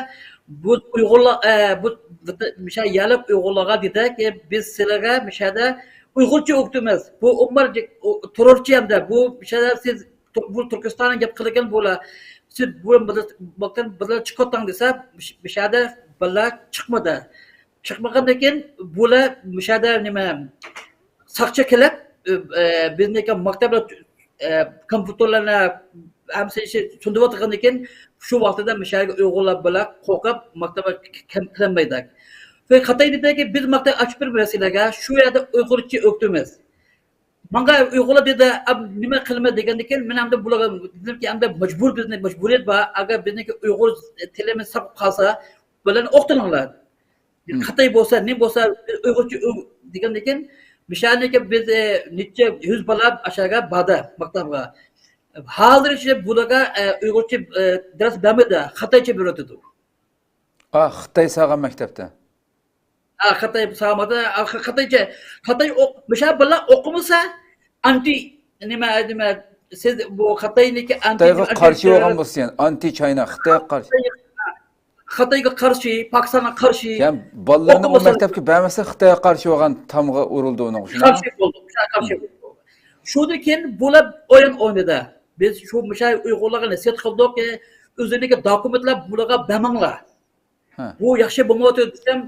بۇ ئۇيغۇرلار، ئە، بۇ، بۇ، مۇشۇ يەرلىك ئۇيغۇرلارغا دېدىكى، بىز سىلەرگە مۇشۇ يەردە ئۇيغۇرچە ئۆگىتىمىز. بۇ ئۇمار تېررورچى ھەمدە بۇ مۇشۇ يەردە سىز بۇ تۈركىستاننىڭ گەپ قىلىدىكەن بۇلار. سىز بۇ بىلەن چىقىۋاتاڭ دېسە، مۇشۇ يەردە بالىلار چىقمىدى. چىقمىغاندىن كېيىن بۇلار مۇشۇ يەردە نېمە، ساقچى كېلىپ، ئە، ئە، بىزنىڭكى مەكتەپلەر، ئە، كومپيۇتېرلارنى ھەممىسى ئىشى سۇندۇرۇۋاتقاندىن كېيىن، شۇ ۋاقتىدا مۇشۇ يەرگە ئۇيغۇرلار بۇلار قورقۇپ، مەكتەپكە كەلمەيدۇ. ۋە خىتاي دېدىكى، بىز مەكتەپ ئاچىپ بېرىمىز سىلەرگە، شۇ يەردە ئۇيغۇرچە ئۆگىتىمىز. ماڭا ئۇيغۇرلار دېدى، ئەم، نېمە قىلىمىز دېگەندىن كېيىن، مەن ئەمدى بۇلارغا دېدىمكى، ئەمدى مەجبۇر، بىزنىڭ مەجبۇرىيەت بار. ئەگەر بىزنىڭكى ئۇيغۇر تىلىمىز ساقلاپ قالسا، بۇلارنى ئوقۇتۇڭلار. مم. خىتاي بولسا، نېمە بولسا، ئۇيغۇرچە ئۆ-، دېگەندىن كېيىن، مۇشۇنىڭكى بىز، ئە، نەچچە يۈز بالا ئاشۇغا باردى، مەكتەپكە. ھازىرغىچە بۇلارغا، ئە، ئۇيغۇرچە، ئە، دەرس بەرمىدى، خىتايچە بېرىۋاتىدۇ. ئا، خىتاي سالغان مەكتەپتە. ھە، خىتاي سامادا، خىتايچە، خىتاي ئوق-، مۇشۇ بالىلار ئوقۇمىسا، ئانتى، نېمە، نېمە، سىز بۇ خىتاينىڭكى ئانتى، خىتايغا ئانتى قارشى بولغان بولسا، يەنى ئانتى چاينا، خىتايغا قارشى. خىتايغا قارشى، پاكىستانغا قارشى. يەنى بالىلىرىنى ئۇ ئوقۇمىسا، مەكتەپكە بەرمەسە، خىتايغا قارشى بولغان تامغا ئۇرۇلدى ئۇنىڭ، شۇنداقمۇ؟ قارشى بولدى، قارشى بولدى. شۇندىن كېيىن بۇلار ئويۇن ئوينىدى. بىز شۇ مۇشۇ ئۇيغۇرلارغا نەسىھەت قىلدۇق، ئۆزىنىڭكى دوكۇمېنتلار بۇلارغا بەرمەڭلار. ھە. بۇ ياخشى بولمايۋاتىدۇ دېسەم،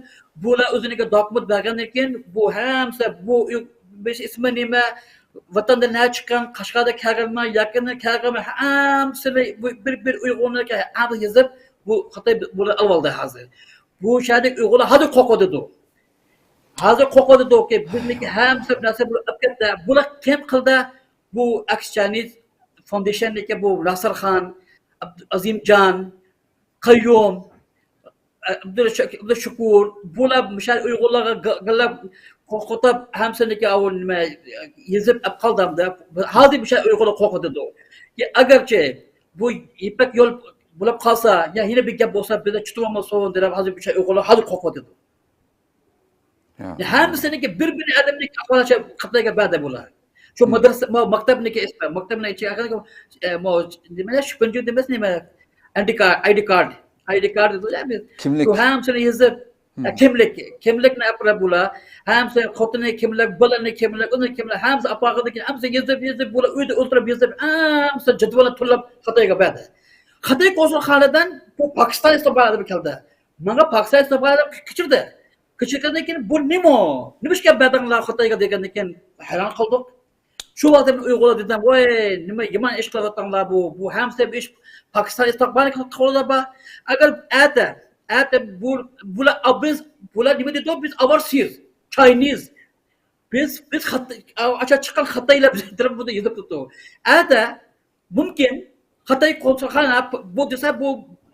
بۇلار ئۆزىنىڭكى دوكۇمېنت بەرگەندىن كېيىن، بۇ ھەممىسى، بۇ ئۆ-، بۇ ئىسمى نېمە، ۋەتەندىن نە چىققان، قەشقەردە كەلگەنمۇ، ياكىنى كەلگەنمۇ، ھەممىسىنى بۇ بىر، بىر ئۇيغۇرنىڭكى ھەممىسىنى يېزىپ، بۇ خىتاي بۇلار ئېلىۋالدى ھازىر. بۇ شەھەردىكى ئۇيغۇرلار ھازىر قورقۇۋاتىدۇ. ھازىر قورقۇۋاتىدۇكى، بىزنىڭكى ھەممىسى نەرسە بۇلار ئېلىپ كەتتى. بۇلار كىم قىلدى؟ بۇ ئەكس چاينىز فاوندېيشننىڭكى بۇ ناسىرخان، ئابد-، ئازىمجان، قەييۇم، ئابدۇشۈك-، ئابدۇشۈكۈر، بۇلار مۇشۇ ئۇيغۇرلارغا گا-، گالاپ، قورقۇتۇپ، ھەممىسىنىڭكى ئاۋۇ نېمە، يېزىپ ئەپ قالدىم دەپ، ھازىر مۇشۇ ئۇيغۇرلار قورقۇتىدۇ. يا ئەگەرچى بۇ يىپەك يول بولۇپ قالسا، يا يەنە بىر گەپ بولسا، بىزنى چۈتۈۋالمىسۇن دەپ، ھازىر مۇشۇ ئۇيغۇرلار ھازىر قورقۇتىدۇ. يا. ھەممىسىنىڭكى بىر-بىرىنى ئادەمنىڭكى ئەھۋالى خىتايغا بەردى بۇلار. شۇ مم. مەدرىسە، ما-، مەكتەپنىڭكى ئىسمى، مەكتەپنىڭ ئىچىگە، ئە، مو-، نېمە، شىپىنجۇ دېمەس، نېمە، ئايدى كارت، ئايدى كارت، ئايدى كارت دەيدۇ، بىز كىملىك. شۇ ھەممىسىنى يېزىپ، مم. ئە، كىملىك، كىملىكنى ئەپىرىپ بۇلار، ھەممىسى خوتۇنى كىملىك، بالىنى كىملىك، ئۇنى كىملىك، ھەممىسى ئاپارغاندىن كېيىن ھەممىسىنى يېزىپ، يېزىپ، بۇلار ئۆيدە ئولتۇرۇپ يېزىپ، ھەممىسى جەدۋەلنى توللاپ خىتايغا بەردى. خىتاي كونسۇلخانىدىن بۇ پاكىستان ئىستانبۇل ئادىمى كەلدى. ماڭا پاكىستان ئىستانبۇل ئادىمى كەچۈردى. كېچىككەندىن كېيىن، بۇ نېمە؟ نېمىشقا بەردىڭلار خىتايغا دېگەندىن كېيىن، ھەيران قالدۇق. شۇ ۋاقىتتا مەن ئۇيغۇرلار دېدىم، ۋاي، نېمە يامان ئىش قىلىۋاتىدىڭلار بۇ، بۇ ھەممىسى بۇ ئىش پاكىستان ئىستىخباراتى قولىدا بار. ئەگەر ئەتە، ئەتە بۇ، بۇلار، بىز، بۇلار نېمە دېدى، بىز ئاۋارسىز، چاينىز. بىز، بىز خىت-، ئاشۇ چىققان خىتايلار بىزنى بۇنى يېزىپ تۇرۇپتۇ. ئەتە مۇمكىن، خىتاي كونسۇلخانا بۇ دېسە، بۇ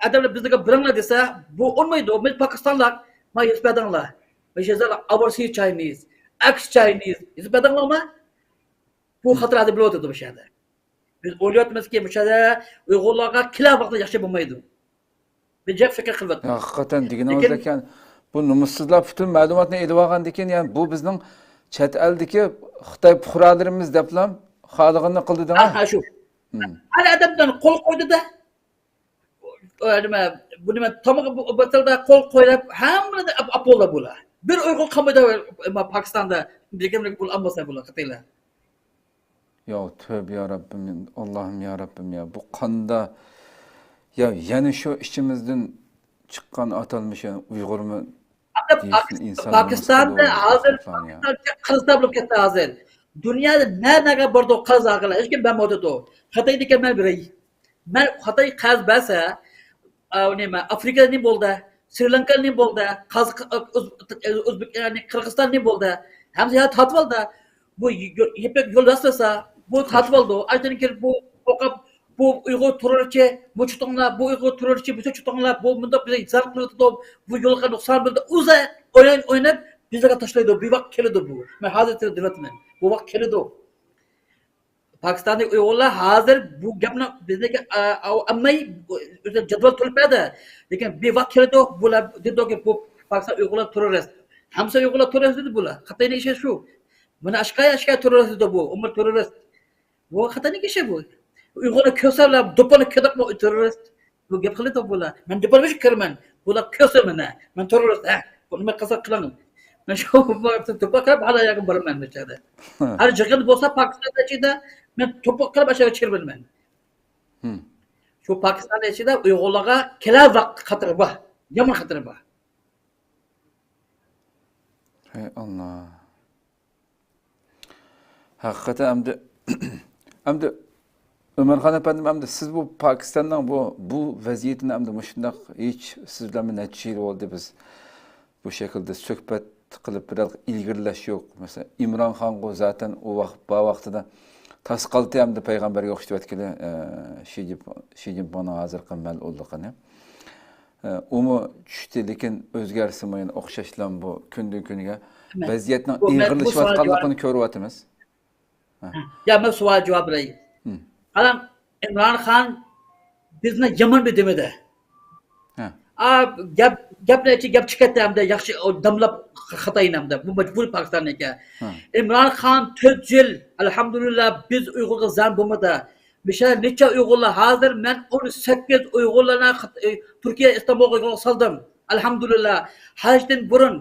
ئادەملەر بىزگە بېرىڭلار دېسە، بۇ ئۇنىمايدۇ. بىز پاكىستانلىق، ما يېزىپ بەردىڭلار. مۇشۇ يېزىلار ئاۋارسىز چاينىز، ئەكس چاينىز يېزىپ بەردىڭلارمۇ؟ بۇ خەتەر ھازىر بولۇۋاتىدۇ مۇشۇ يەردە. بىز ئويلاۋاتىمىزكى، مۇشۇ يەردە ئۇيغۇرلارغا كېلەر ۋاقىتتا ياخشى بولمايدۇ. بىر جىق فىكىر قىلىۋاتىمىز. يا، ھەقىقەتەن دېگىنىڭىز لېكىن ئىكەن، بۇ نومۇسسىزلار پۈتۈن مەلۇماتنى ئېلىۋالغاندىن كېيىن، يەنى بۇ بىزنىڭ چەت ئەلدىكى خىتاي پۇقرالىرىمىز دەپلا خالىغىنىنى قىلدى دەڭ. ھە، ھە، شۇ. مم. ھەر ئادەمدىن قول قويدى-دە. ئۇ نېمە، بۇ نېمە، تامغا بۇ، بۇ تىلدا قول قويۇپ، ھەممىنى ئاپ، ئاپ بولدى بۇلار. بىر ئۇيغۇر قالمىدى، ئەمما پاكىستاندا بىر كىملىك پۇل ئالمىسا بۇلار، خىتايلار. يا تۆبە يا رەببىم، ئاللاھىم يا رەببىم يا. بۇ قاندا، يا يەنە شۇ ئىچىمىزدىن چىققان ئاتالمىش يەنە ئۇيغۇرمۇ؟ ئا، دېيىشنى ئىنسان پاكىستاندا ھازىر قىلسا بولۇپ كەتتى ھازىر. دۇنيادا نە نەگە بارىدۇ قەرز ئالغىلى، ھېچكىم بەرمەيدۇ. خىتايدىكى مەن بېرەي. مەن خىتاي قەرز بەرسە، ئا، نېمە، ئافرىقا نېمە بولدى؟ سرى لانكا نېمە بولدى؟ قازاق، ئۆز-، ئۆزبېك، يەنى قىرغىزىستان نېمە بولدى؟ ھەممىسى يا تارتىۋالدى. بۇ يو-، يىپەك يول ياسلىسا، بۇ تارتىۋالدى. ئايتىن كىرىپ بۇ قوقۇپ، بۇ ئۇيغۇر تېررورچى، بۇ چۇتۇڭلار، بۇ ئۇيغۇر تېررورچى، بۇ چۇتۇڭلار، بۇ مۇنداق بىزگە زەرەر قىلىۋاتىدۇ، بۇ يولغا نۇقسان بېرىدۇ. ئۆزى ئويناپ، ئويناپ بىزگە تاشلايدۇ. بۇ ۋاقىت كېلىدۇ بۇ. مەن ھازىر سىزگە دەۋاتىمەن. بۇ ۋاقىت كېلىدۇ. پاكىستاندىكى ئۇيغۇرلار ھازىر بۇ گەپنى بىزنىڭكى، ئا، ئا، ئاممىي جەدۋەل تولۇپ بەردى. لېكىن بىر ۋاقىت كېلىدۇ، بۇلار دېدۇكى، بۇ پاكىستان ئۇيغۇرلار تېررورىست. ھەممىسى ئۇيغۇرلار تېررورىست دېدى بۇلار. خىتاينىڭ ئىشى شۇ. مانا ئاشكارا، ئاشكارا تېررورىست دېدى بۇ. ئۇمۇ تېررورىست. بۇ خىتاينىڭ ئىشى بۇ. ئۇيغۇرلار كۆرسە، ئۇلار دوپپىنى كىيدۇقمۇ تېررورىست. بۇ گەپ قىلىدۇ بۇلار. مەن دوپپىنى كىيمەن. بۇلار كۆرسە مېنى. مەن تېررورىست. ھە، بۇ نېمە قىلسا قىلىڭ. مەن شۇ دوپپا كىيىپ ھەر يەرگە بارىمەن بۇ چاغدا. ھە. ھەر يىغىن بولسا پاكىستاندا ئىچىدە مەن دوپپا كىيىپ ئاشۇ يەرگە چىقىمەن. ھىم. شۇ پاكىستاننىڭ ئىچىدە ئۇيغۇرلارغا كېلەر ۋاقىت خەتىرى بار. يامان خەتىرى بار. ھەي ئاللا. ھەقىقەتەن ئەمدى، ئەمدى ئۆمەرخان ئەپەندىم، ئەمدى سىز بۇ پاكىستاننىڭ بۇ، بۇ ۋەزىيىتىنى ئەمدى مۇشۇنداق ھېچ سىز بىلەن نەچچە يىل بولدى بىز بۇ شەكىلدە سۆھبەت قىلىپ بىرەر ئىلگىرىلەش يوق. مەسىلەن، ئىمران خانغۇ زاتەن ئۇ ۋاقىت، بار ۋاقتىدا تاس قالتى ئەمدى پەيغەمبەرگە ئوخشىتىۋەتكىلى، ئە، شى جىن-، شى جىنپىڭنىڭ ھازىرقى مەلئۇنلۇقىنى. ئە، ئۇمۇ چۈشتى، لېكىن ئۆزگەرسىمۇ يەنە ئوخشاشلا بۇ كۈندىن كۈنگە ۋەزىيەتنىڭ ئېغىرلىشىۋاتقانلىقىنى كۆرۈۋاتىمىز. ھە. يا، مەن سوئال جاۋاب بېرەي. ھىم. قاراڭ، ئىمران خان بىزنى يامان بىر دېمىدى. ھە. ئا، گەپ، گەپنى ئېيتىپ، گەپ چىقىپ كەتتى ھەمدە ياخشى ئۇ دەملەپ خىتاينى ھەمدە. بۇ مەجبۇرىي پاكىستاننىڭكى. ھە. ئىمران خان تۆت يىل، ئەلھەمدۇلىللا، بىز ئۇيغۇرغا زىيان بولمىدى. مىشە نەچچە ئۇيغۇرلار ھازىر مەن ئون سەككىز ئۇيغۇرلارنى خىت-، ئى، تۈركىيە ئىستانبۇلغا يولغا سالدىم. ئەلھەمدۇلىللا. ھەجدىن بۇرۇن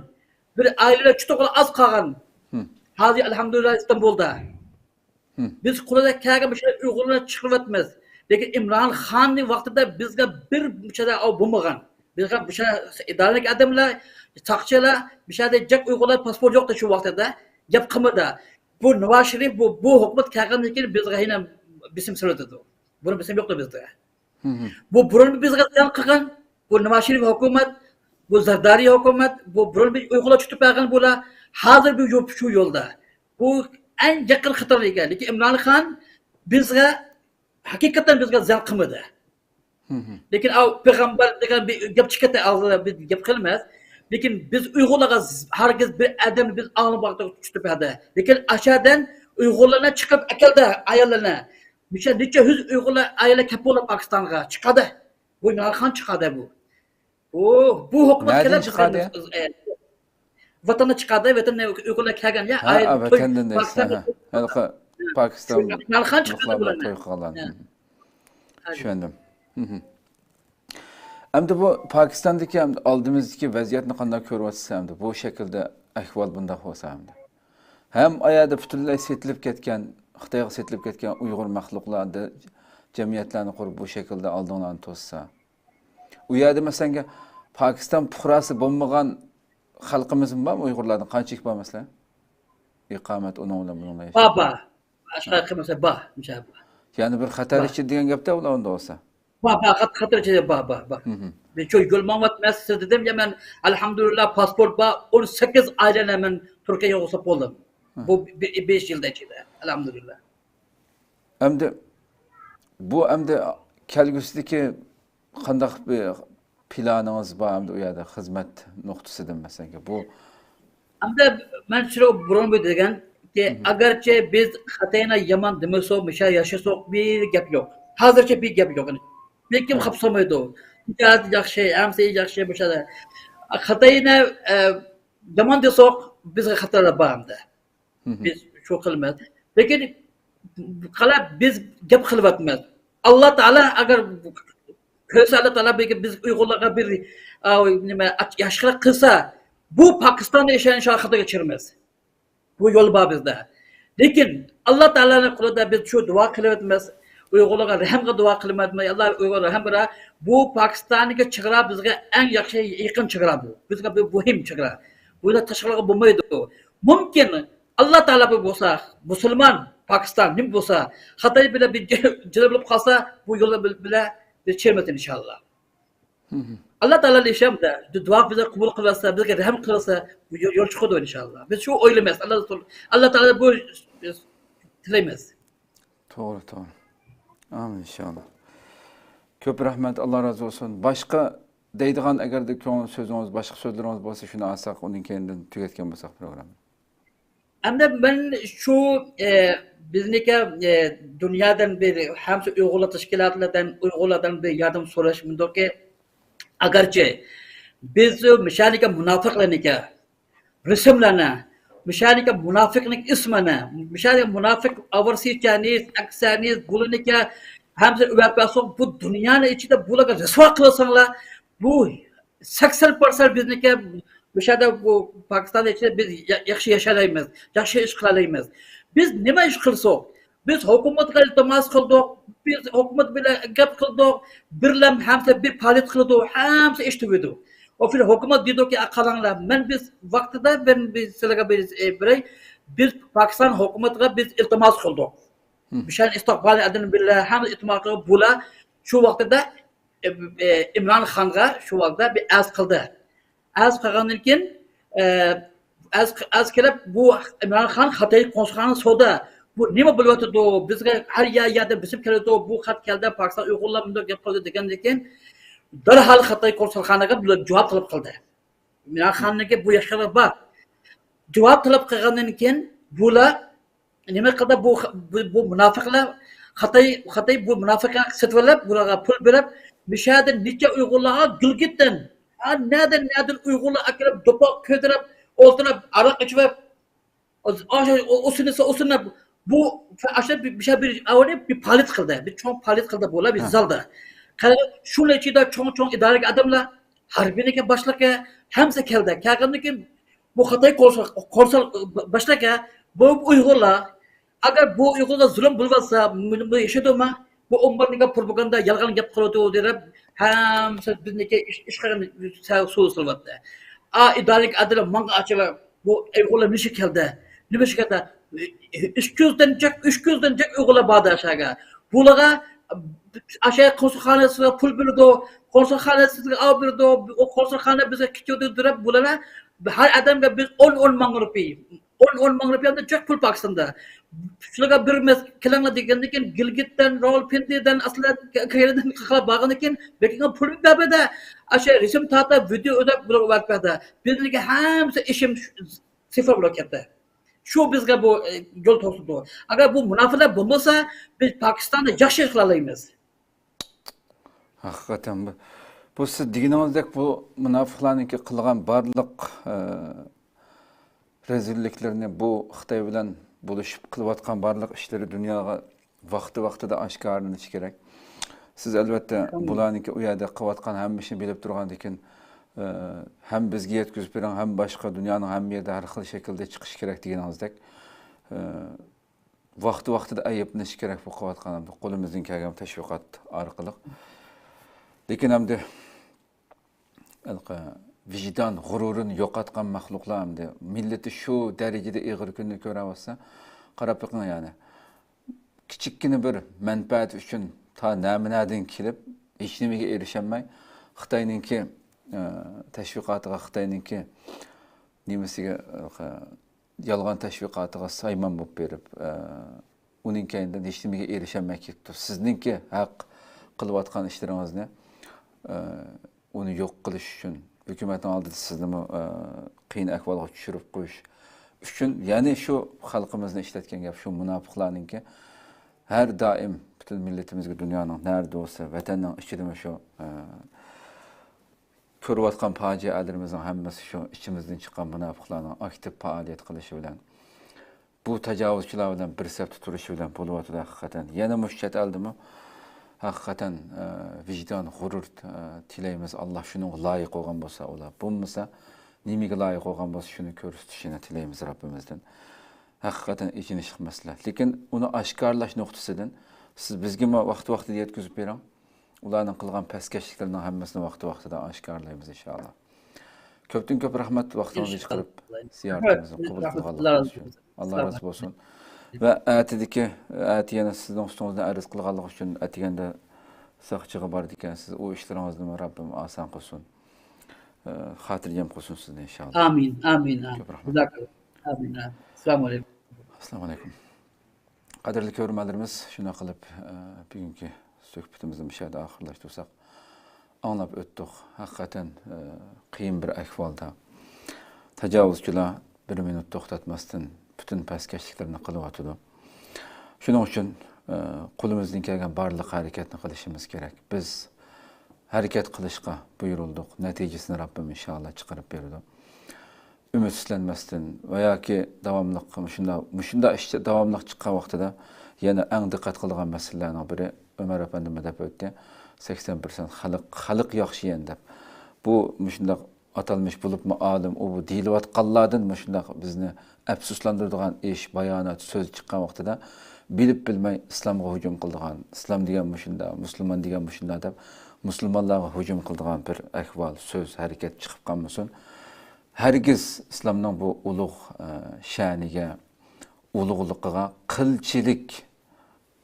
بىر ئائىلە چۈتۈقلا ئاز قالغان. ھىم. ھازىر ئەلھەمدۇلىللا ئىستانبۇلدا. ھىم. بىز قولىدا كەلگەن مۇشۇ ئۇيغۇرلارنى چىقىرىۋاتىمىز. لېكىن ئىمران خاننىڭ ۋاقتىدا بىزگە بىر مۇشۇدا ئاۋ بولمىغان. بىزگە مۇشۇ ئىدارىدىكى ئادەملەر، ساقچىلار، مۇشۇدا جىق ئۇيغۇرلار پاسپورت يوقتى شۇ ۋاقتىدا. گەپ قىلمىدى. بۇ ناۋاز شېرىپ، بۇ، بۇ ھۆكۈمەت كەلگەندىن كېيىن بىزگە يەنە بېسىم سېلىۋاتىدۇ. بۇرۇن بېسىم يوقتى بىزدە. ھىم. بۇ بۇرۇن بىزگە زىيان قىلغان، بۇ ناۋاز شېرىپ ھۆكۈمەت، بۇ زەردارى ھۆكۈمەت، بۇ بۇرۇن بىز ئۇيغۇرلار چۈتۈپ بەرگەن بۇلار، ھازىر بۇ يول، شۇ يولدا. بۇ ئەڭ يېقىن خىتاي ئىكەن. لېكىن ئىمران خان بىزگە، ھەقىقەتەن بىزگە زىيان قىلمىدى. ھىم. لېكىن ئاۋ پەيغەمبەر دېگەن بىر گەپ چىقىپ كەتتى، ئاغزىدا بىر گەپ قىلماس. لېكىن بىز ئۇيغۇرلارغا ز-، ھەرگىز بىر ئادەم بىز ئاڭلىمىغان چۈتۈپ بەردى. لېكىن ئاشادىن ئۇيغۇرلارنى چىقىرىپ ئەكەلدى ئاياللارنى. مۇشۇ نەچچە يۈز ئۇيغۇرلار ئائىلە كەپ بولدى پاكىستانغا. چىقاردى. بۇ ئىمران خان چىقاردى بۇ. ئۇ، بۇ ھۆكۈمەت نەدىن كېلىپ چىقاردى؟ ئە، ۋەتەندىن چىقاردى، ۋەتەندىن ئۇيغۇرلار كەلگەن يا، ھە، ئائىلە، ھە، توي، ۋەتەندىن دەيسىز، پاكىستاندا ھە، ھە. ھېلىقى پاكىستان ئىمران خان چىقاردى بۇلارنى. توي قىلغانلار. ھە. ھە. چۈشەندىم. ھىم. ئەمدى بۇ پاكىستاندىكى، ئەمدى ئالدىمىزدىكى ۋەزىيەتنى قانداق كۆرۈۋاتىسىز ئەمدى؟ بۇ شەكىلدە ئەھۋال بۇنداق بولسا ئەمدى. ھەم ئايەردە پۈتۈنلەي سېتىلىپ كەتكەن، خىتايغا سېتىلىپ كەتكەن ئۇيغۇر مەخلۇقلاردا جەمئىيەتلەرنى قۇرۇپ، بۇ شەكىلدە ئالدىڭلارنى توسسا. ئۇ يەردە، مەسىلەن، پاكىستان پۇقراسى بولمىغان خەلقىمىزمۇ بارمۇ ئۇيغۇرلاردىن؟ قانچىلىك بار، مەسىلەن؟ ئىقامەت، ئۇنىڭ بىلەن، بۇنىڭ بىلەن ياشاش. بار، بار. ئاشۇ خەلقىمىز بار، مۇشۇ بار. يەنى بىر خەتەر ئىچىدە دېگەن گەپتە ئۇلار ئۇندا بولسا. بار، بار، خەت-، خەتەر ئىچىدە بار، بار، بار. ھىم. بىز شۇ يول ماڭىۋاتىمىز، سىز دېدىم يا، مەن ئەلھەمدۇلىللا پاسپورت بار، ئون سەككىز ئايلانە مەن تۈركىيەگە ئۇزىتىپ بولدۇم. ھىم. بۇ بى-، بەش يىلدا ئىچىدە، ئەلھەمدۇلىللا. ئەمدى بۇ ئەمدى كەلگۈسىدىكى قانداق بىر پىلانىڭىز بار ئەمدى ئۇ يەردە خىزمەت نۇقتىسىدىن مەسىلەن بۇ؟ ئەمدى مەن شۇ بۇرۇن بۇ دېگەنكى، مم. ئەگەرچە بىز خىتاينى يامان دېمىسۇق، مۇشۇ ياشىسۇق، بىر گەپ يوق. ھازىرچە بىر گەپ يوق. بىر كىم خاپا سالمايدۇ. تىجارەت ياخشى، ھەممىسى ياخشى، مۇشۇ. خىتاينى، ئە، يامان دېسۇق، بىزگە خەتەرلەر بار ئەمدى. مم. بىز شۇ قىلىمىز. لېكىن قالا بىز گەپ قىلىۋاتىمىز. ئاللا تائالا ئەگەر كۆرسە، ئاللا تائالا بىز، بىز ئۇيغۇرلارغا بىر، ئا، نېمە، ئاچ-، ياخشىلىق قىلسا، بۇ پاكىستاندا ياشايدىغان شۇ خىتايغا چىرىمىز. بۇ يول بار بىزدە. لېكىن ئاللا تائالانىڭ قولىدا بىز شۇ دۇئا قىلىۋاتىمىز. ئۇيغۇرلارغا رەھىمگە دۇئا قىلىمەن دېمەي، ئاللا ئۇيغۇرغا رەھىم بېرە. بۇ پاكىستاندىكى چېگرا بىزگە ئەڭ ياخشى، يېقىن چېگرا بۇ. بىزگە بىر مۇھىم چېگرا. بۇ يەردە تاشلىغىلى بولمايدۇ. مۇمكىن، ئاللا تائالا بىر بولسا، مۇسۇلمان پاكىستان نېمە بولسا، خىتاي بىلەن بىر جىدەل بولۇپ قالسا، بۇ يول بىلەن بىر چىرمىسۇن ئىنشاللا. ئاللا تائالا ئىشەندە، دۇئا بىزگە قوبۇل قىلسا، بىزگە رەھىم قىلسا، بۇ يول، يول چىقىدۇ ئىنشاللا. بىز شۇ ئويلايمىز. ئاللا، ئاللا تائالا بۇ، بىز تىلەيمىز. توغرا، توغرا. ئامىن ئىنشاللا. كۆپ رەھمەت، ئاللا رازى بولسۇن. باشقا دەيدىغان ئەگەردە كۆڭۈل سۆزىڭىز، باشقا سۆزلىرىڭىز بولسا، شۇنى ئالساق، ئۇنىڭ كەينىدىن تۈگەتكەن بولساق پروگراممىنى. ئەمدى مەن شۇ، ئە، بىزنىڭكى، ئە، دۇنيادىن بىر ھەمسە ئۇيغۇرلار تەشكىلاتلىرىدىن، ئۇيغۇرلاردىن بىر ياردەم سوراش مۇنداقكى، ئەگەرچە بىز مۇشۇنىڭكى مۇناپىقلارنىڭكى رەسىملەرنى، مۇشۇنىڭكى مۇناپىقنىڭ ئىسمىنى، مۇشۇنىڭكى مۇناپىق ئاۋارسىچانىز، ئەكسەنىز، بۇلىنىكى ھەمسە ئۆۋەپ بەرسۇن، بۇ دۇنيانىڭ ئىچىدە بۇلارغا رىسۋا قىلساڭلار، بۇ سەكسەن پىرسەنت بىزنىڭكى مۇشۇ يەردە بۇ پاكىستان ئىچىدە بىز يا-، ياخشى ياشالايمىز، ياخشى ئىش قىلالايمىز. بىز نېمە ئىش قىلساق، بىز ھۆكۈمەتكە ئىلتىماس قىلدۇق، بىز ھۆكۈمەت بىلەن گەپ قىلدۇق، بىرلەم ھەمسە بىر پائالىيەت قىلىدۇ، ھەمسە ئىش تۈگىدۇ. ئۇ ھۆكۈمەت دېدۇكى، قاراڭلار، مەن بىز ۋاقتىدا بىر، بىر سىلەرگە بىر، ئە، بېرەي، بىز پاكىستان ھۆكۈمىتىگە بىز ئىلتىماس قىلدۇق. مم. مۇشۇ ئىستىقبالىي ئادەم بىلەن ھەمسە ئىتتىپاقلىقى بۇلار شۇ ۋاقتىدا، ئە، ئە، ئىمران خانغا شۇ ۋاقتىدا بىر ئەرز قىلدى. ئەرز قىلغاندىن كېيىن، ئە، ئەرز، ئەرز كېلىپ، بۇ ئىمران خان خىتاي قونسۇلخانىسىدا، بۇ نېمە بولۇۋاتىدۇ؟ بىزگە ھەر يەر، يەردىن بېسىم كېلىدۇ، بۇ خەت كەلدى، پاكىستان ئۇيغۇرلار مۇنداق گەپ قىلدى دېگەندىن كېيىن، دەرھال خىتاي قونسۇلخانىغا بۇلار جاۋاب تەلەپ قىلدى. ئىمران خاننىڭكى بۇ ياشلىرى بار. جاۋاب تەلەپ قىلغاندىن كېيىن، بۇلار نېمە قىلدى؟ بۇ، بۇ، بۇ مۇناپىقلار خىتاي، خىتاي بۇ مۇناپىقلارنى سېتىۋېلىپ، بۇلارغا پۇل بېرىپ، مۇشۇ يەردىن نەچچە ئۇيغۇرلارغا گىلگىتتىن، ھە، نەدىن، نەدىن ئۇيغۇرلار ئەكىرىپ، دوپپا كۆتۈرۈپ، ئولتۇرۇپ، ئاراق ئىچىپ، ئاشۇ، ئۇسۇنى، ئۇسۇنى، بۇ، ئاشۇ بىر، بىر، بىر، بىر پائالىيەت قىلدى، بىر چوڭ پائالىيەت قىلدى بۇلار، بىر زالدا. قەرە، شۇنىڭ ئىچىدە چوڭ، چوڭ ئىدارىدىكى ئادەملەر، ھەربىينىڭكى باشلىقى، ھەممىسى كەلدى. كەلگەندىن كېيىن، بۇ خىتاي قونسۇل، قونسۇل باشلىقى، بۇ ئۇيغۇرلار، ئەگەر بۇ ئۇيغۇرغا زۇلۇم بولۇۋاتسا، بۇ، بۇ ياشىدۇما؟ بۇ ئومماننىڭكى پروپاگاندا، يالغان گەپ قىلىۋاتىدۇ دەپ، ھەممىسى بىزنىڭكى ئىش، ئىشقا سۇ سېلىۋاتتى. ئا، ئىدارىلىك ئادەملەر ماڭا ئاچىلىپ، بۇ ئۇيغۇرلار نېشە كەلدى؟ نېمە ئىش كەلدى؟ ئىككى يۈزدىن جىق، ئۈچ يۈزدىن جىق ئۇيغۇرلار باردى ئاشاغا. بۇلارغا ئاشا قونسۇلخانىسىغا پۇل بېرىدۇ، قونسۇلخانىسىغا ئاۋ بېرىدۇ، ئۇ قونسۇلخانا بىزگە كېتىۋاتىدۇ دەپ، بۇلارغا ھەر ئادەمگە بىز ئون، ئون مىڭ رۇپىيە، ئون، ئون مىڭ رۇپىيە جىق پۇل پاكىستاندا. شۇلارغا بېرىمىز، كېلىڭلار دېگەندىن كېيىن، گىلگىتتىن، راۋالپىندىدىن، ئەسلى كەيلىدىن قاقلاپ بارغاندىن كېيىن، بەكىڭ پۇل بەرمىدى. ئاشۇ رەسىم تارتىپ، ۋىدېو ئۆدەپ، بۇلارغا ئەۋەتمەدى. بىزنىڭكى ھەممىسى ئىشىم سىفىر بولۇپ كەتتى. شۇ بىزگە بۇ، ئە، يول توسۇلدى. ئەگەر بۇ مۇناپىقلار بولمىسا، بىز پاكىستاندا ياخشى ئىش قىلالايمىز. ھەقىقەتەن بۇ، بۇ سىز دېگىنىڭىزدەك بۇ مۇناپىقلارنىڭكى قىلغان بارلىق، ئە، رەزىللىكلىرىنى، بۇ خىتاي بىلەن بولۇشۇپ قىلىۋاتقان بارلىق ئىشلىرى دۇنياغا ۋاقتى-ۋاقتىدا ئاشكارىلىنىشى كېرەك. سىز ئەلۋەتتە بۇلارنىڭكى ئۇ يەردە قىلىۋاتقان ھەممە ئىشنى بىلىپ تۇرغاندىكىن، ئە، ھەم بىزگە يەتكۈزۈپ بېرىڭ، ھەم باشقا دۇنيانىڭ ھەممە يېرىدە ھەر خىل شەكىلدە چىقىشى كېرەك دېگىنىڭىزدەك. ئە، ۋاقتى-ۋاقتىدا ئەيىبلىنىش كېرەك بۇ قىلىۋاتقان، قولىمىزدىن كەلگەن تەشۋىقات ئارقىلىق. لېكىن ئەمدى ھېلىقى ۋىجدان غۇرۇرىنى يوقاتقان مەخلۇقلار ئەمدى مىللىتى شۇ دەرىجىدە ئېغىر كۈننى كۆرۈۋاتسا، قاراپ بېقىڭ يەنى. كىچىككىنە بىر مەنپەئەت ئۈچۈن تا نەمە-نەدىن كېلىپ، ھېچنېمىگە ئېرىشەلمەي، خىتاينىڭكى، ئە، تەشۋىقاتىغا، خىتاينىڭكى نېمىسىگە، ئە، يالغان تەشۋىقاتىغا سايمان بولۇپ بېرىپ، ئە، ئۇنىڭ كەينىدىن ھېچنېمىگە ئېرىشەلمەي كېتىپتۇ. سىزنىڭكى ھەق قىلىۋاتقان ئىشلىرىڭىزنى، ئە، ئۇنى يوق قىلىش ئۈچۈن، ھۆكۈمەتنىڭ ئالدىدا سىزنىمۇ، ئە، قىيىن ئەھۋالغا چۈشۈرۈپ قويۇش ئۈچۈن، يەنى شۇ خەلقىمىزنى ئىشلەتكەن گەپ، شۇ مۇناپىقلارنىڭكى ھەر دائىم پۈتۈن مىللىتىمىزگە دۇنيانىڭ نەدە بولسا، ۋەتەننىڭ ئىچىدىمۇ شۇ، ئە، كۆرۈۋاتقان پاجىئەلىرىمىزنىڭ ھەممىسى شۇ ئىچىمىزدىن چىققان مۇناپىقلارنىڭ ئاكتىپ پائالىيەت قىلىشى بىلەن، بۇ تاجاۋۇزچىلار بىلەن بىر سەپتە تۇرۇشى بىلەن بولۇۋاتىدۇ ھەقىقەتەن. يەنە مۇشۇ چەت ئەلدىمۇ ھەقىقەتەن، ئە، ۋىجدان، غۇرۇر، ئە، تىلەيمىز. ئاللا شۇنىڭغا لايىق بولغان بولسا ئۇلار، بولمىسا نېمىگە لايىق بولغان بولسا شۇنى كۆرسىتىشىنى تىلەيمىز رەببىمىزدىن. ھەقىقەتەن ئېچىنىشلىق مەسىلە. لېكىن ئۇنى ئاشكارىلاش نۇقتىسىدىن سىز بىزگىمۇ ۋاقتى ۋاقتىدا يەتكۈزۈپ بېرىڭ. ئۇلارنىڭ قىلغان پەسكەشلىكلىرىنىڭ ھەممىسىنى ۋاقتى ۋاقتىدا ئاشكارىلايمىز، ئىنشائاللا. كۆپتىن كۆپ رەھمەت، ۋاقتىڭىزنى چىقىرىپ زىيارىتىمىزنى قوبۇل قىلغانلىقىڭىز ئۈچۈن. ئاللا رازى بولسۇن. ۋە ئەتىدىكى، ئەتە يەنە سىزنىڭ ئۈستىڭىزدىن ئەرز قىلغانلىقى ئۈچۈن، ئەتىگەندە ساقچىغا بارىدىكەنسىز، ئۇ ئىشلىرىڭىزنىمۇ رەببىم ئاسان قىلسۇن. ئە، خاتىرجەم قىلسۇن سىزنى، ئىنشائاللا. ئامىن، ئامىن، ئامىن. كۆپ رەھمەت. جازاكاللا. ئامىن، ئامىن. ئەسسالامۇ ئەلەيكۇم. ئەسسالامۇ ئەلەيكۇم. قەدىرلىك كۆرۈرمەنلىرىمىز، شۇنداق قىلىپ، ئە، بۈگۈنكى سۆھبىتىمىزنى مۇشۇ يەردە ئاخىرلاشتۇرساق. ئاڭلاپ ئۆتتۇق. ھەقىقەتەن، ئە، قىيىن بىر ئەھۋالدا تاجاۋۇزچىلار بىر مىنۇت توختاتماستىن پۈتۈن پەسكەشلىكلىرىنى قىلىۋاتىدۇ. شۇنىڭ ئۈچۈن، ئە، قولىمىزدىن كەلگەن بارلىق ھەرىكەتنى قىلىشىمىز كېرەك. بىز ھەرىكەت قىلىشقا بۇيرۇلدۇق. نەتىجىسىنى رەببىم ئىنشائاللا چىقىرىپ بېرىدۇ. ئۈمىدسىزلەنمەستىن ۋە ياكى داۋاملىق مۇشۇنداق، مۇشۇنداق ئىش داۋاملىق چىققان ۋاقتىدا يەنە ئەڭ دىققەت قىلىدىغان مەسىلىلەرنىڭ بىرى، ئۆمەر ئەپەندىمۇ دەپ ئۆتتى، سەكسەن پىرسەنت خەلق، خەلق ياخشى يەنى دەپ. بۇ مۇشۇنداق ئاتالمىش بولۇپمۇ ئالىم، ئۇ، بۇ دېيىلىۋاتقانلاردىن مۇشۇنداق بىزنى ئەپسۇسلاندۇرىدىغان ئىش، بايانات، سۆز چىققان ۋاقتىدا بىلىپ بىلمەي ئىسلامغا ھۇجۇم قىلىدىغان، ئىسلام دېگەن مۇشۇنداق، مۇسۇلمان دېگەن مۇشۇنداق دەپ مۇسۇلمانلارغا ھۇجۇم قىلىدىغان بىر ئەھۋال، سۆز، ھەرىكەت چىقىپ قالمىسۇن. ھەرگىز ئىسلامنىڭ بۇ ئۇلۇغ، ئە، شەنىگە، ئۇلۇغلۇقىغا قىلچىلىك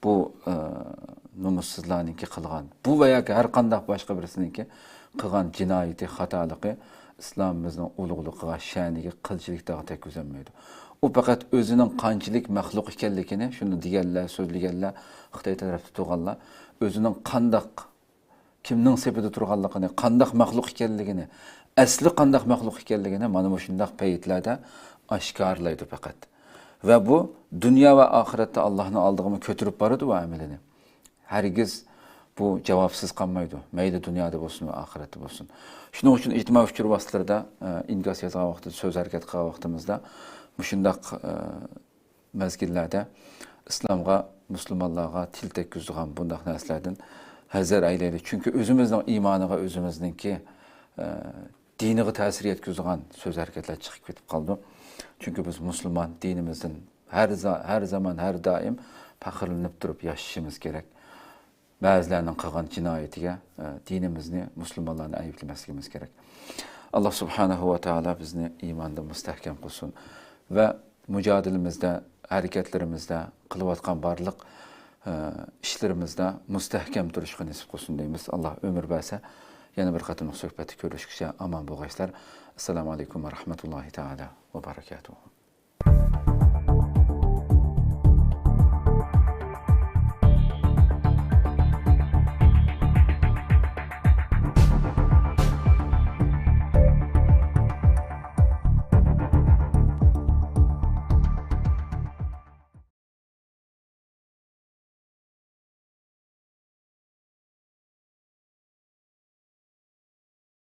بۇ، ئە، نومۇسسىزلارنىڭكى قىلغان، بۇ ۋە ياكى ھەر قانداق باشقا بىرسىنىڭكى قىلغان جىنايىتى، خاتالىقى ئىسلامىمىزنىڭ ئۇلۇغلۇقىغا، شەنىگە قىلچىلىك داغ تەگكۈزەلمەيدۇ. ئۇ پەقەت ئۆزىنىڭ قانچىلىك مەخلۇق ئىكەنلىكىنى، شۇنى دېگەنلەر، سۆزلىگەنلەر، خىتاي تەرەپتە تۇرغانلار ئۆزىنىڭ قانداق، كىمنىڭ سېپىدە تۇرغانلىقىنى، قانداق مەخلۇق ئىكەنلىكىنى، ئەسلى قانداق مەخلۇق ئىكەنلىكىنى مانا مۇشۇنداق پەيتلەردە ئاشكارىلايدۇ پەقەت. ۋە بۇ دۇنيا ۋە ئاخىرەتتە ئاللاھنىڭ ئالدىغىمۇ كۆتۈرۈپ بارىدۇ بۇ ئەمىلىنى. ھەرگىز بۇ جاۋابسىز قالمايدۇ، مەيلى دۇنيادا بولسۇن ۋە ئاخىرەتتە بولسۇن. شۇنىڭ ئۈچۈن ئىجتىمائىي ئۇچۇر ۋاسىتىلىرىدا، ئە، ئىنكاس يازغان ۋاقتىدا، سۆز ھەرىكەت قىلغان ۋاقتىمىزدا مۇشۇنداق، ئە، مەزگىللەردە ئىسلامغا، مۇسۇلمانلارغا تىل تەگكۈزىدىغان بۇنداق نەرسىلەردىن ھەزەر ئەيلەيلى. چۈنكى ئۆزىمىزنىڭ ئىمانىغا ئۆزىمىزنىڭكى، ئە، دىنىغا تەسىر يەتكۈزىدىغان سۆز ھەرىكەتلەر چىقىپ كېتىپ قالىدۇ. چۈنكى بىز مۇسۇلمان دىنىمىزدىن ھەر زا-، ھەر زامان، ھەر دائىم پەخىرلىنىپ تۇرۇپ ياشىشىمىز كېرەك. بەزىلەرنىڭ قىلغان جىنايىتىگە، ئە، دىنىمىزنى، مۇسۇلمانلارنى ئەيىبلىمەسلىكىمىز كېرەك. ئاللا سۇبھانەھۇ ۋە تائالا بىزنى ئىماندا مۇستەھكەم قىلسۇن ۋە مۇجادىلىمىزدە، ھەرىكەتلىرىمىزدە، قىلىۋاتقان بارلىق، ئە، ئىشلىرىمىزدا مۇستەھكەم تۇرۇشقا نېسىپ قىلسۇن دەيمىز. ئاللا ئۆمۈر بەرسە، يەنە بىر قېتىملىق سۆھبەتتە كۆرۈشكىچە ئامان بولغايسىلەر. ئەسسالامۇ ئەلەيكۇم ۋە رەھمەتۇللاھى تائالا ۋە بەرەكاتۇھۇ.